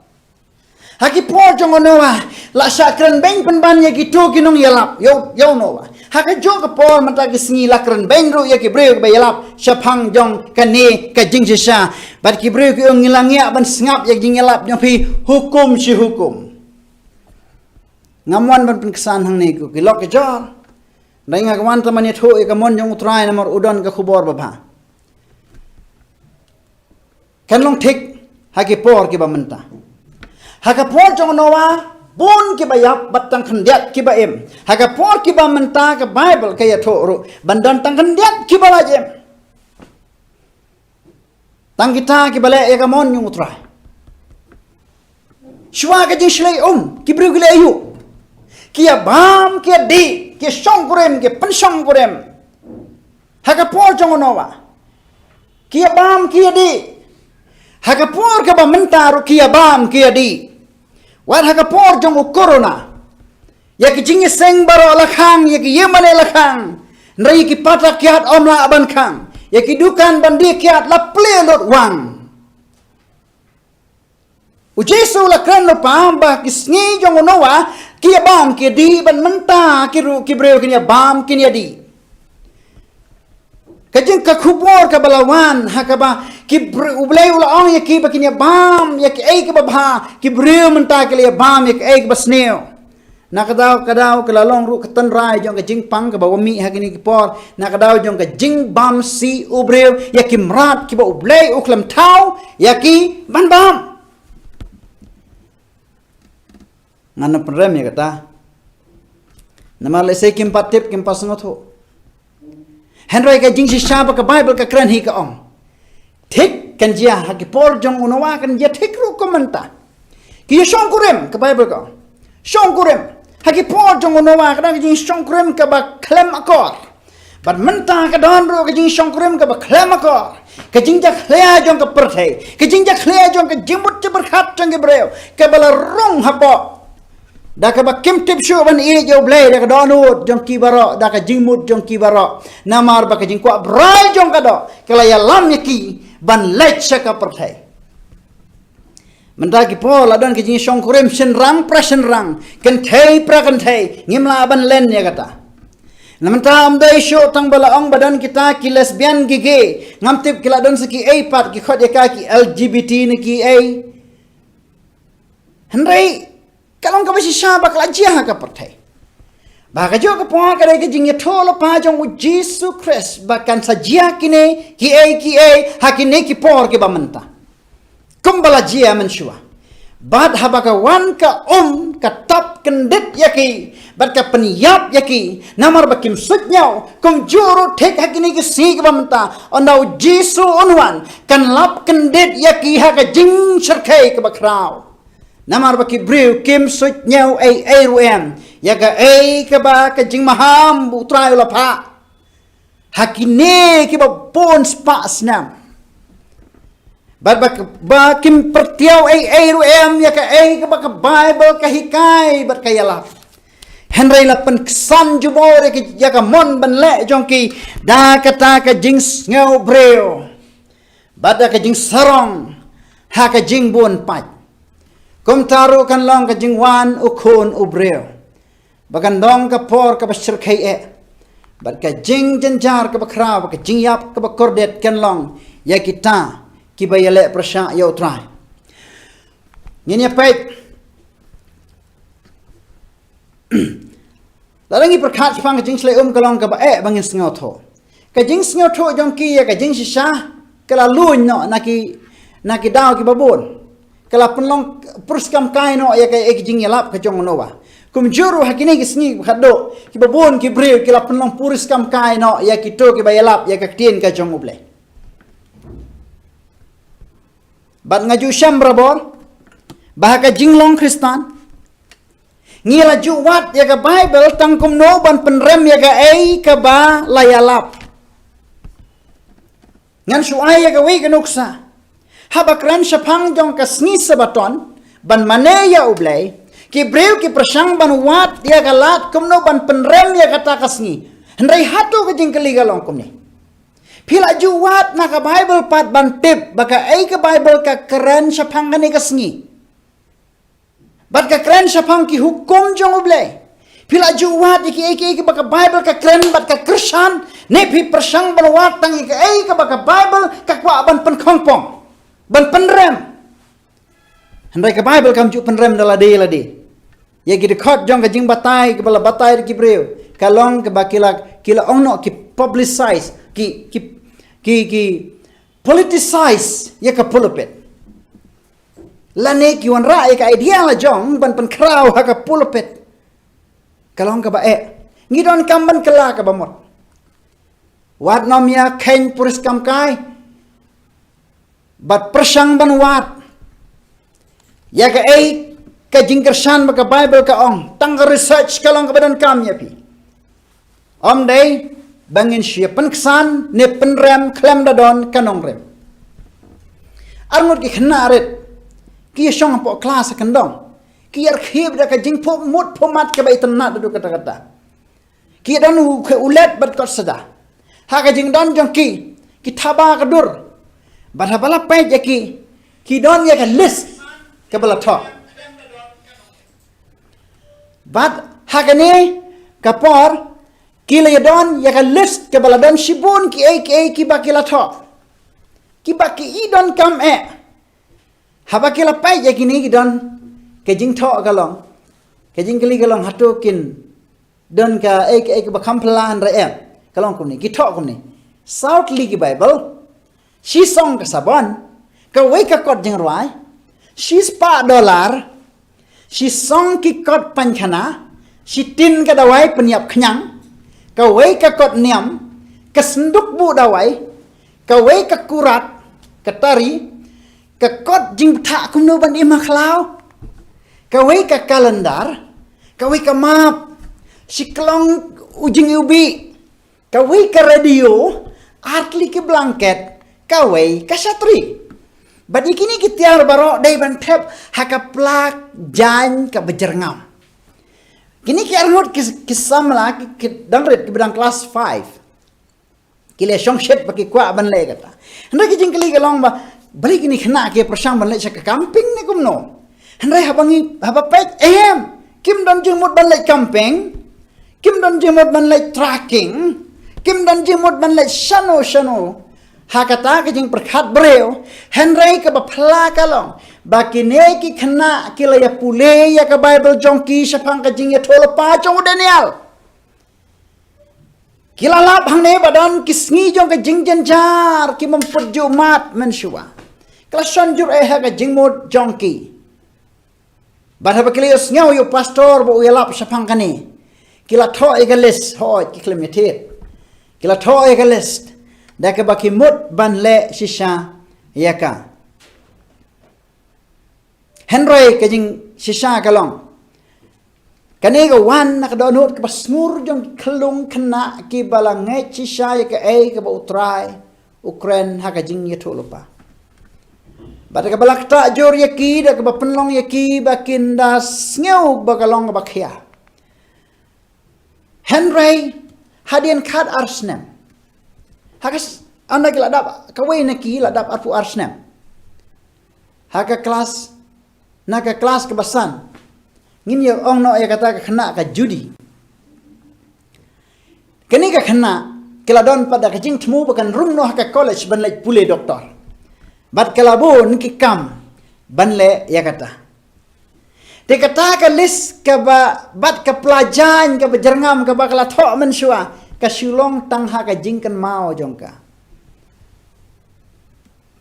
Ha ki por jong u Noah la shah kren beiñ pynban ïa kito ki nongïalap, ïa u, ïa u Noah. Ha kajuh ka por mynta ki sngi la kren beiñ ruh ïa ki briew kiba ïalap shaphang jong kane ka jingshisha. Bad ki briew ki ong, ngi la ngiah ban sngap ïa ka jingïalap jong phi hukum shi hukum. Ngam wan ban pynksan hangne ko ki lok ki jor. Hynrei nga kwah tang ban ïathuh ïa ka mon jong U Trai namar u don ka khubor babha. Kan long thik ha ki por kiba mynta. Ha ka por jong u Noah bun kiba ïap bad tang khyndiat kiba im. Ha ka por kiba mynta ka Bible ka ïathuh ruh ban don tang khyndiat kiba la im. Tang kita kiba leh ïa ka mon jong U Trai. Shuwa ka jingshlei um, ki briew ki leh aïu? Ki ïa bam, ki ïa dih, ki ïa shongkurim, ki ïa pynshongkurim. Ha ka por jong u Noah, ki ïa bam, ki ïa dih. Ha ka por kaba mynta ruh ki ïa bam, ki ïa dih. Wat ha ka por jong u corona, ïa ki jingïaseng baroh la khang, ïa ki ïingmane la khang. Hynrei ïa ki pata kiad ym lah ban khang, ïa ki dukan ban die kiad la plie lut wang. U Jisu la kren lypa ba ki sngi jong u Noah ki ïa bam ki ïa dih, bad mynta ki ruh ki briew kin ïa bam kin ïa dih. Ka jing ka khubor kaba la wan ha kaba ki br-, U Blei u la ong ïa ki ba kin ïa bam ïa kiei kiba bha, ki briew mynta ki la ïa bam ïa kiei kiba sniew. Na ka daw ka daw ka la long ruh ka tynrai jong ka jingpang kaba wa mih ha kine ki por, na ka daw jong ka jingbam sih u briew ïa ki mrad kiba U Blei u khlem thaw ïa ki ban bam. Ngan ym pynrem ïa kata. Namar lehse kim pat tip, kim pat sngewthuh. Hynrei ka jingshisha ba ka Baibl ka kren hi ka ong, thik kan jia ha ki por jong u Noah, kan jia thik ruh kum mynta. Ki ïa shongkurim, ka Baibl ka ong, shongkurim. Ha ki por jong u Noah ka don ka jingshongkurim kaba khlem akor. Bad mynta ka don ruh ka jingshongkurim kaba khlem akor. Ka jingjakhlia jong ka pyrthei, ka jingjakhlia jong ka jingmut jingpyrkhat jong ki briew kaba la rung hapoh da kaba kim tip shuh ban ïeit ïa U Blei, da ka dohnud jong ki baroh, da ka jingmut jong ki baroh. Namar ba ka jingkwah brai jong ka doh ka la ïalam ïa ki ban leit sha ka pyrthei. Mynta ki por la don ka jingshongkurim shynrang pra shynrang, kynthei pra kynthei, ngim lah ban len ïa kata. Na mynta ym dei shuh tang ba la ong ba don kita ki lesbian, ki gay, ngam tip ki la don sa kiei pat, ki khot ïa ka ki L G B T ne kiei. Hynrei ka long kaba shisha ba ka la jia ha ka pyrthei. Ba ka jong ka por ka dei ka jingïathuh lypa jong U Jisu Khrist ba kan sa jia kine kiei kiei ha kine ki por kiba mynta. Kumba la jia mynshuwa. Bad haba ka wan ka um ka tap kyndit ïa ki, bad ka pynïap ïa ki, namar ba kim suidñiew, kumjuh ruh thik ha kine ki sngi kiba mynta, ynda U Jisu un wan, kan lap kyndit ïa ki ha ka jingshyrkhei kaba khraw. Namar ba ki briew kim suidñiew ei ei ruh em ïa kaei kaba ka jingmaham ba U Trai u la phah ha kine kiba bun spah snem. Bad ba, ba kim pyrtiaw ei ei ruh em ïa kaei kaba ka Baibl ka hikai bad ka ïalap. Hynrei la pynksan jubor ïa ka, ïa ka mon ban leh jong ki da kata ka jingsngew briew bad da ka jingsarong ha ka jingbun pait. Kumta ruh kan long ka jingwan U Khun u briew. Ba kan long ka por kaba shyrkhei eh, bad ka jingjynjar kaba khraw, bad ka jingïap kaba kordit kan long ïa kita kiba ïaleh pyrshah ïa U Trai. Ngin ïa peit. Lada ngi pyrkhat shaphang ka jingshlei um ka long kaba eh ba ngin sngewthuh. Ka jingsngewthuh jong ki ïa ka jingshisha ka la luiñ noh na ki, na ki daw kiba bun. Ka la pynlong puriskam kai noh ïa ka, ïa ka jingïalap ka jong u Noah. Kumjuh ruh ha kine ki sngi ba khatduh, kiba bun ki briew ki la pynlong puriskam kai noh ïa kito kiba ïalap ïa ka ktien ka jong U Blei. Bad nga ju shem barabor ba ha ka jinglong Khristan, ngi la ju wad ïa ka Baibl tang kumno ban pynrem ïa kaei kaba la ïalap. Ngan shu ai ïa kawei ka nuksa. Haba kren shaphang jong ka sngi Sabaton ban mane ïa U Blei, ki briew ki pyrshang ban wad ïa ka lad kumno ban pynrem ïa kata ka sngi. Hynrei hato ka jingkylli ka long kumne: phi la ju wad na ka Baibl pat ban tip ba kaei ka Baibl ka kren shaphang kane ka sngi? Bad ka kren shaphang ki hukum jong U Blei. Phi la ju wad ïa kiei kiei kiba ka Baibl ka kren bad ka kyrshan, ne phi pyrshang ban wad tang ïa kaei kaba ka Baibl ka kwah ban pynkhongpong, ban pynrem? Hynrei ka Baibl kam ju pynrem da lade lade. Ïa ki dkhot jong ka jingbatai kaba la batai da ki briew ka long kaba ki la, ki la ong noh, ki publicize, ki, ki, ki, ki politicize ïa ka pulpit. Lane ki wanrah ïa ka idea la jong ban pynkhraw ha ka pulpit. Ka long kaba eh. Ngi donkam ban kylla kaba mut. Wat nym ïa kheiñ puriskam kai bad pyrshang ban wad ïa kaei ka jingkyrshan ba ka Baibl ka ong. Tang ka research ka long kaba donkam ïa phi. Ym dei ba ngin shu ïa pynksan ne pynrem khlem da don ka nongrim. Arngut ki khynnah rit ki ïa shong hapoh klas ha kyndong, ki ïa rkhie da ka jingphuh mut phuh mat kaba itynnad haduh katta katta. Ki don u, u let bad kot sada. Ha ka jingdon jong ki, ki thaba ka dur. Bad haba la peit ïa ki, ki don ïa ka list kaba la thoh. Bad ha kane ka por, ki la ïa don ïa ka list kaba la don shibun kiei kiei kiba ki la thoh. Kiba ki i donkam eh. Haba ki la peit ïa kine ki don ka jingthoh ka long. Ka jingkylli ka long hato kin don kaei kaei kaba kham phylla hynrei em. Ka long kumne, ki thoh kumne. Saw tylli ki Baibl. Shi song ka sabon. Kawei ka kot jingrwai. Shi spah dollar. Shi song ki kot painkhana. Shi tin ka dawai pynïap khñiang. Kawei ka kot niam. Ka synduk buh dawai. Kawei ka kurat. Ka tari. Ka kot jingbthah kumno ban im ha khlaw. Kawei ka kalendar. Kawei ka map. Shi klong u jingiwbih. Kawei ka radio. Ar tylli ki blanket. Kawei ka shatri. Bad ïa kine ki tiar baroh dei ban thep ha ka pla jaiñ kaba jyrngam. Kine ki arngut ki, ki samla ki, ki dang rit kiba dang klas five. Ki la shongshit ba ki kwah ban leh kata. Hynrei ki jingkylli ka long ba, balei kine ki khynnah ki pyrshang ban leit sha ka camping ne kumno? Hynrei haba ngi, haba peit em, kim don jingmut ban leit camping, kim don jingmut ban leit trekking, kim don jingmut ban leit shano shano. Ha kata ka jingpyrkhat briew, hynrei kaba phylla ka long ba kine ki khynnah ki la ïa pule ïa ka Baibl jong ki shaphang ka jingïathuhlypa jong u Daniel. Ki la lap hangne ba don ki sngi jong ka jingjynjar, ki mem put ju mad mynshuwa. Ki la shon jur eh ha ka jingmut jong ki. Bad haba ki la ïohsngew ïa u pastor ba u ïalap shaphang kane, ki la thoh ïa ka list, hooid ki khlem ïathied. Ki la thoh ïa ka list da kaba ki mut ban leh shisha ïa ka. Hynrei ka jingshisha ka long, kane ka wan na ka dohnud kaba sngur jong ki khyllung khynnah kiba la ngeit shisha ïa kaei kaba U Trai u kren ha ka jingïathuhlypa. Bad da kaba la ktah jur ïa ki, da kaba pynlong ïa ki ba kin da sngew ba ka long kaba khia. Hynrei hadien khatar snem, ha ka s-, ynda ki la dap, kawei na ki la dap arphew ar snem. Ha ka klas, na ka klas kaba san, ngin ïa ong noh ïa kata ka khynnah ka Judy. Kane ka khynnah, ki la don pat da ka jingthmu ba kan rung noh ha ka college ban leit pule doktor. Bad ka la bun ki kam ban leh ïa kata. Te kata ka list kaba, bad ka pla jaiñ kaba jyrngam kaba ka la thoh mynshuwa, ka shu long tang ha ka jingkynmaw jong ka.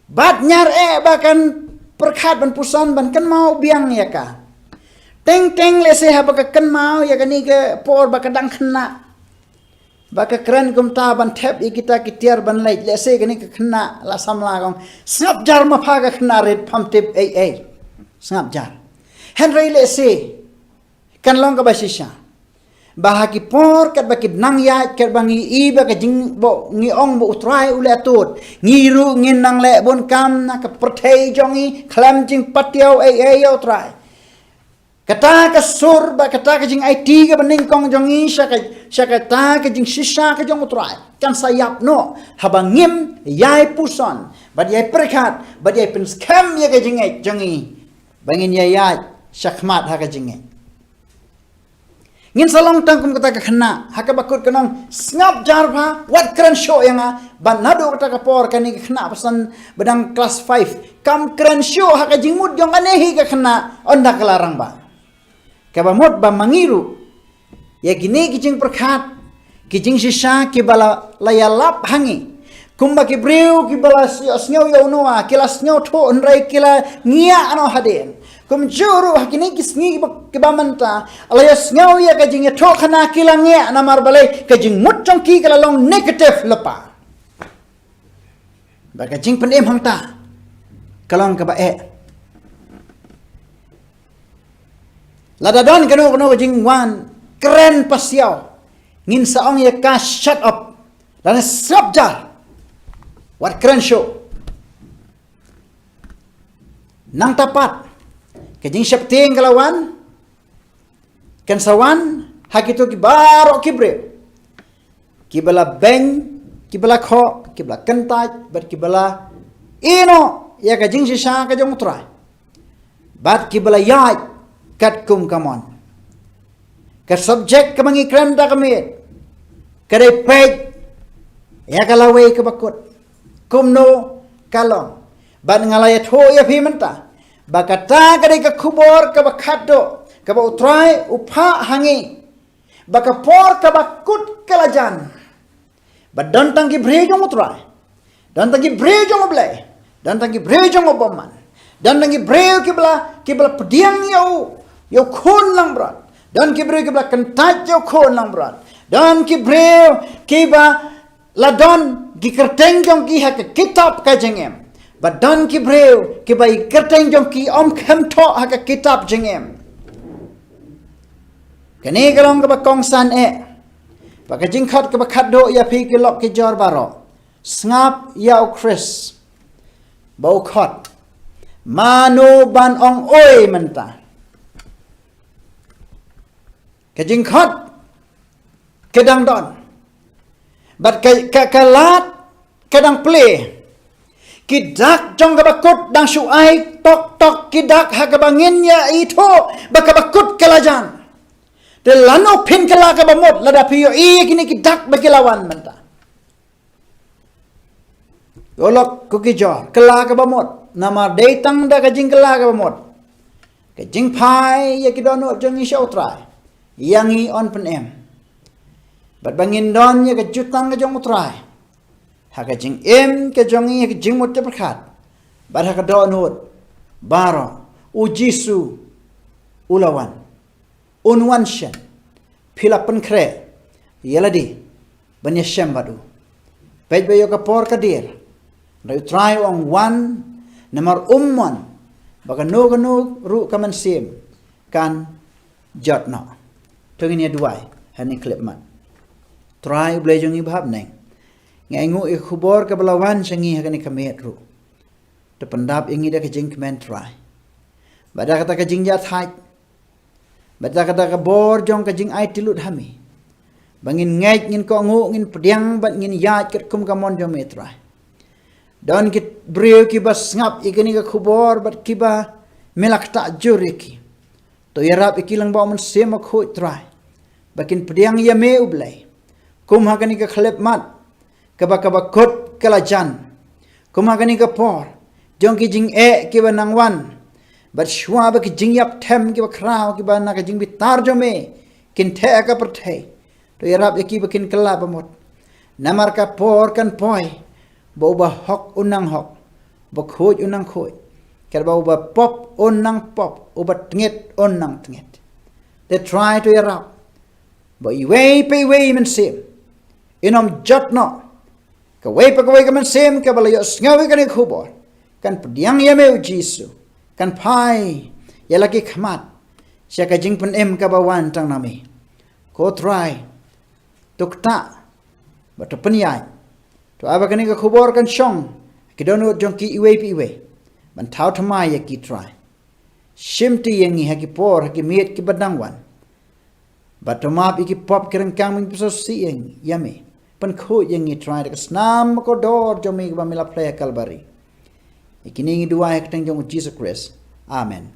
Bad ñiar eh ba kan pyrkhat ban puson ban kynmaw biang ïa ka. Teng teng lehse haba ka kynmaw ïa kane ka por ba ka dang khynnah, ba ka kren kumta ban thep ïa kita ki tiar ban leit, lehse kane ka khynnah la samla kong, sngap jar ma pha ka khynnah rit, pham tip ei ei. Sngap jar. Hynrei lehse kan long kaba shisha ba ha ki por katba ki nang ïaid, katba ngi i ba ka jing, ba ngi ong ba U Trai u leh tud, ngi ruh ngin nang leh bun kam na ka pyrthei jong ngi khlem jingpatiaw ei ei ïa U Trai. Kata ka sur bad kata ka jingaiti kaba nyngkong jong ngi sha ka, sha kata ka jingshisha ka jong U Trai kan sa ïap noh haba ngim ïai puson bad ïai pyrkhat bad ïai pynskhem ïa ka jingngeit jong ngi ba ngin ïai ïaid shakhmat ha ka jingngeit. Ngin sa long tang kum kata ka khynnah ha kaba kut ka nong, sngap jar pha, wat kren shuh ïa nga. Bad naduh kata ka por kane ka khynnah ba san ba dang klas five kam kren shuh ha ka jingmut jong kane hi ka khynnah ynda ka la rangbah. Kaba mut ba ma ngi ruh ïa kine ki jingpyrkhat, ki jingshisha kiba la, la ïalap ha ngi, kumba ki briew kiba la ïohsngew ïa u Noah, ki la sngewthuh hynrei ki la ngiah noh hadien. Kumjuh ruh ha kine ki sngi kiba, kiba mynta, la ïohsngew ïa ka jingïathuhkhana ki la ngiah, namar balei? Ka jingmut jong ki ka la long negative lypa. Bad ka jingpynim hangta ka long kaba eh. Lada don kano kano ka jingwan kren pasiaw, ngin sa ong ïa ka shut up. Lane sngap jar. Wat kren shuh. Nangta pat ka jingsheptieng ka la wan. Kan sa wan ha kito ki baroh ki briew. Kiba la beng, kiba la khoh, kiba la kyntait, bad kiba la ïehnoh ïa ka jingshisha ka jong U Trai. Bad kiba la ïaid katkum ka mon. Ka subject kaba ngi kren da ka miet ka dei peit ïa ka lawei kaba kut. Kumno ka long. Bad nga la ïathuh ïa phi mynta ba kata ka dei ka khubor kaba khatduh kaba U Trai u phah ha ngi. Ba ka por kaba kut ka la jan. Ba don tang ki briew jong U Trai. Don tang ki briew jong U Blei. Don tang ki briew jong U Bymman. Don tang ki briew kiba la, kiba la pdiang ïa u, ïa u khun langbrot. Don ki briew kiba la kyntait ïa u khun langbrot. Don ki briew kiba la don ki kyrteng jong ki ha ka kitab ka jingim. Ba don ki briew kiba i kyrteng jong ki ym kham thoh ha ka kitab jingim. Kane ka long kaba kongsan eh. Ba ka jingkhot kaba khatduh ïa phi ki lok ki jor baroh. Sngap ïa U Khrist. Ba u khot. Mano ban ong oi mynta. Ka jingkhot ka dang don. Bad ka, ka, ka lad ka dang plie. Ki dak jong kaba kut dang shu ai tok tok ki dak ha kaba ngin ïa ithuh ba kaba kut ka la jan. Te lano phin kylla kaba mut lada phi ïohi kine ki dak ba ki la wan mynta. Ïa lok ko ki jor, kylla kaba mut. Namar dei tang da ka jingkylla kaba mut. Ka jingphai ïa ki dohnud jong ngi sha U Trai. Ïa ngi yn pynim. Bad ba ngin don ïa ka jutang ka jong U Trai. Ha ka jingim ka jong ngi ha ka jingmut jingpyrkhat. Bad ha ka dohnud baroh. U Jisu u la wan. Un wan shen. Phi la pynkhreh ïa lade ban ïashem bad u. Peit ba ïoh ka por ka dier. Hynrei U Trai u ong wan namar um mon ba kano kano ruh ka mynsiem kan jot noh. To ngin ïa duwai ha kane ka khyllipmat. Trai U Blei jong ngi ba ha bneng. Ngi ainguh ïa ka khubor kaba la wan sha ngi ha kane ka miet ruh. To pyndap ïa ngi da ka jingkmen Trai. Bad da kata ka jingïathait. Bad da kata ka bor jong ka jingaiti lut ha me. Ba ngin ngeit, ngin kohnguh, ngin pdiang bad ngin ïaid katkum ka mon jong me Trai. Don ki briew kiba sngap ïa kane ka khubor bad kiba me la ktah jur ïa ki. To ïarap ïa ki lyngba U Mynsiem Bakhuid Trai. Ba kin pdiang ïa me U Blei. Kum ha kane ka khyllipmat. Kaba kaba kut ka la jan. Kum ha kane ka por. Jong ki jingeh kiba nang wan. Bad shuwa ba ki jingïap them kiba khraw kiba na ka jingbitar jong me. Kin theh ha ka pyrthei. To ïarap ïa ki ba kin kylla ba mut. Namar ka por kan poi. Ba uba hok un nang hok. Uba khuid un nang khuid. Katba uba pop un nang pop. Uba tngit un nang tngit. Te Trai to ïarap. Ba iwei pa iwei i mynsiem. In ym jot noh. Kawei pa kawei ka mynsiem kaba la ïohsngew ïa kane ka khubor. Kan pdiang ïa me U Jisu. Kan phai ïa la ki khmat. Sha ka jingpynim kaba wan tang na me. Ko Trai. To ktah. Bad to pynïaid. To ai ba kane ka khubor kan shong. Ki dohnud jong ki iwei pa iwei. Ban thaw thymmai ïa ki Trai. Shimti ïa ngi ha ki por, ha ki miet kiba dang wan. Bad to map ïa ki pop ki ryngkang ba ngi pynsaw sih ïa ngi, ïa me. Pynkhuid ïa ngi Trai da ka snam kordor jong me kaba me la plie ha Kalbari. Ïa kine ngi duwai ha ka kyrteng jong U Jisu Khrist. Amen.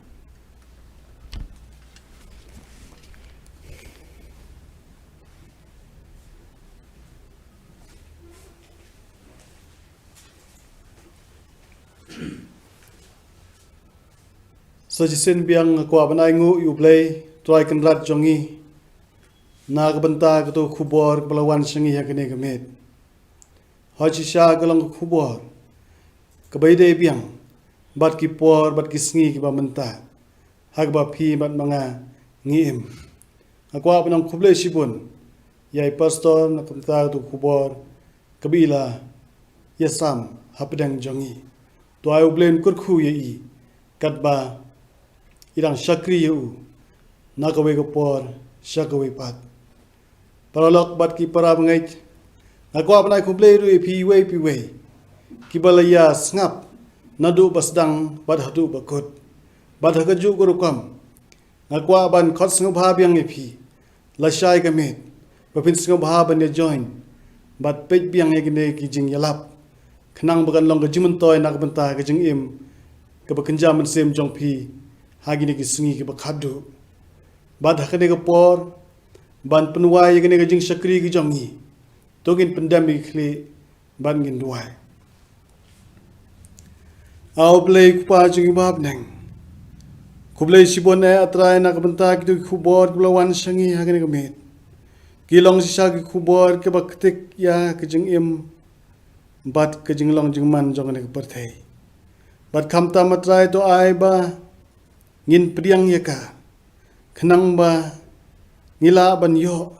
Sa shisien biang nga kwah ban ainguh ïa U Blei, Trai Kynrad jong ngi. Na ka bynta kato ka khubor kaba la wan sha ngi ha kane ka miet. Hoi shisha ka long ka khubor kaba ïadei biang bad ki por bad ki sngi kiba mynta. Ha kaba phi bad ma nga ngi im. Nga kwah ban ong khublei shibun ïa i pastor na ka bynta kato ka khubor kaba i la ïasam hapdeng jong ngi. To ai U Blei un kyrkhu ïa i katba i dang shakri ïa u na kawei ka por sha kawei pat. Paralok bad ki para bangeit, nga kwah ban ai khublei ruh ïa phi iwei pa iwei kiba la ïa sngap naduh ba sdang bad haduh ba kut. Bad ha kajuh ka rukom nga kwah ban khot sngewbha biang ïa phi lashai ka miet ba phin sngewbha ban ïa join bad peit biang ïa kine ki jingïalap, khnang ba kan long ka jingmyntoi na ka bynta ka jingim kaba kynja mynsiem jong phi ha kine ki sngi kiba khatduh. Bad ha kane ka por, ban pynwai ïa kane ka jingshakri ka jong ngi, to ngin pyndem ïa ki khlieh bad ngin duwai. A U Blei Kpa jong ngi ba ha bneng, khublei shibun eh A Trai na ka bynta kito ki khubor kiba la wan sha ngi ha kane ka miet. Ki long shisha ki khubor kiba ktik ïa ka jingim bad ka jinglong jingman jong kane ka pyrthei. Bad khamtam A Trai, to ai ba ngin pdiang ïa ka, khnang ba ngi lah ban ïoh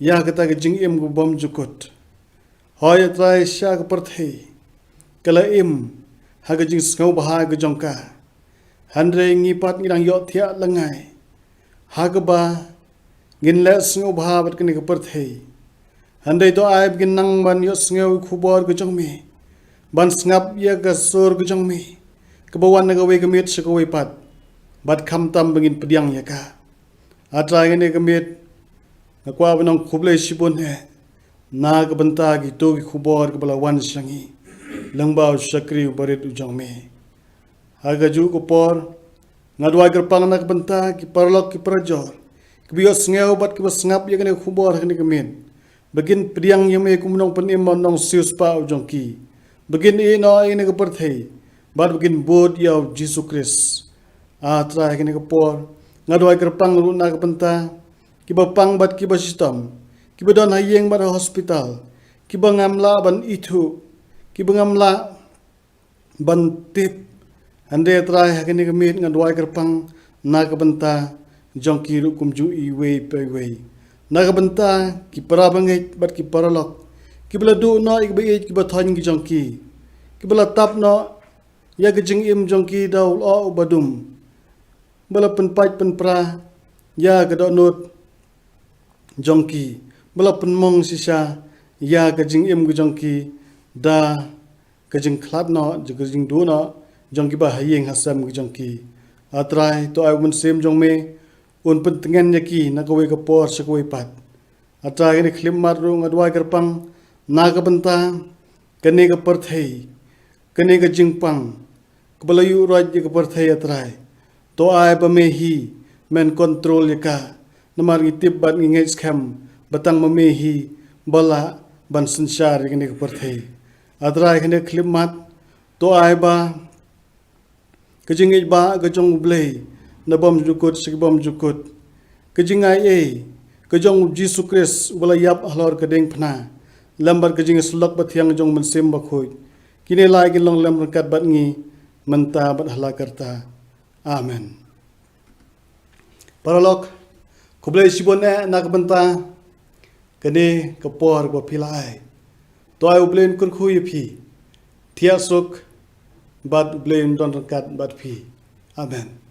ïa kata ka jingim ka bymjukut. Hooid A Trai, shisha ka pyrthei ka la im ha ka jingsngewbha ka jong ka, hynrei ngi pat ngi dang ïohthiah lyngngai ha kaba ngin leh sngewbha bad kane ka pyrthei. Hynrei to ai ba ngin nang ban ïohsngew ïa ka khubor ka jong me, ban sngap ïa ka sur ka jong me kaba wan na kawei ka miet sha kawei pat, bad khamtam ba ngin pdiang ïa ka. A Trai, kane ka miet nga kwah ban ong khublei shibun eh na ka bynta kito ki khubor kiba la wan sha ngi lyngba u shakri uba rit u jong me. Ha kajuh ka por, nga duwai kyrpang na ka bynta ki paralok ki parajor kiba ïohsngew bad kiba sngap ïa kane ka khubor ha kane ka miet, ba kin pdiang ïa me kum u nongpynim bad u nongsiewspah u jong ki, ba kin ïehnoh ïa kane ka pyrthei bad ba kin bud ïa U Jisu Khrist. A Trai, ha kane ka por nga duwai kyrpang ruh na ka bynta kiba pang bad kiba shitom, kiba don ha ïing bad ha hospital, kiba ngam lah ban ithuh, kiba ngam lah ban tip. Hynrei A Trai, ha kane ka miet nga duwai kyrpang na ka bynta jong ki ruh kumjuh iwei pa iwei, na ka bynta ki parabangeit bad ki paralok kiba la duh noh ïa kiba ïeit kiba thoiñ ki jong ki, kiba la tap noh ïa ka jingim jong ki da u lyoh uba dum, ba la pynpait pynpra ïa ka dohnud jong ki, ba la pynmong shisha ïa ka jingim ka jong ki da ka jingkhlad noh, ka jingduh noh jong kiba ha ïing ha sem ka jong ki. A Trai, to ai u Mynsiem jong me un pyntngen ïa ki na kawei ka por sha kawei pat. A Trai, kane ka khyllipmat ruh nga duwai kyrpang na ka bynta kane ka pyrthei, kane ka jingpang kaba la ïuh roit ïa ka pyrthei, A Trai. To ai ba me hi men control ïa ka, namar ngi tip bad ngi ngeit skhem ba tang ma me hi ba lah ban synshar ïa kane ka pyrthei. A Trai, kane ka khyllipmat to ai ba ka jingngeit ba ka jong U Blei na bymjukut sha ki bymjukut, ka jingai ei ka jong U Jisu Khrist uba la ïap halor ka diengphna, lem bad ka jingïasyllok bathiang jong U Mynsiem Bakhuid, kine lai kin long lem ryngkat bad ngi mynta bad hala karta. Amen. Paralok, khublei shibun eh na ka bynta kane ka por ba phi la ai. To ai U Blei un kyrkhu ïa phi. Thiah suk bad U Blei un don ryngkat bad phi. Amen.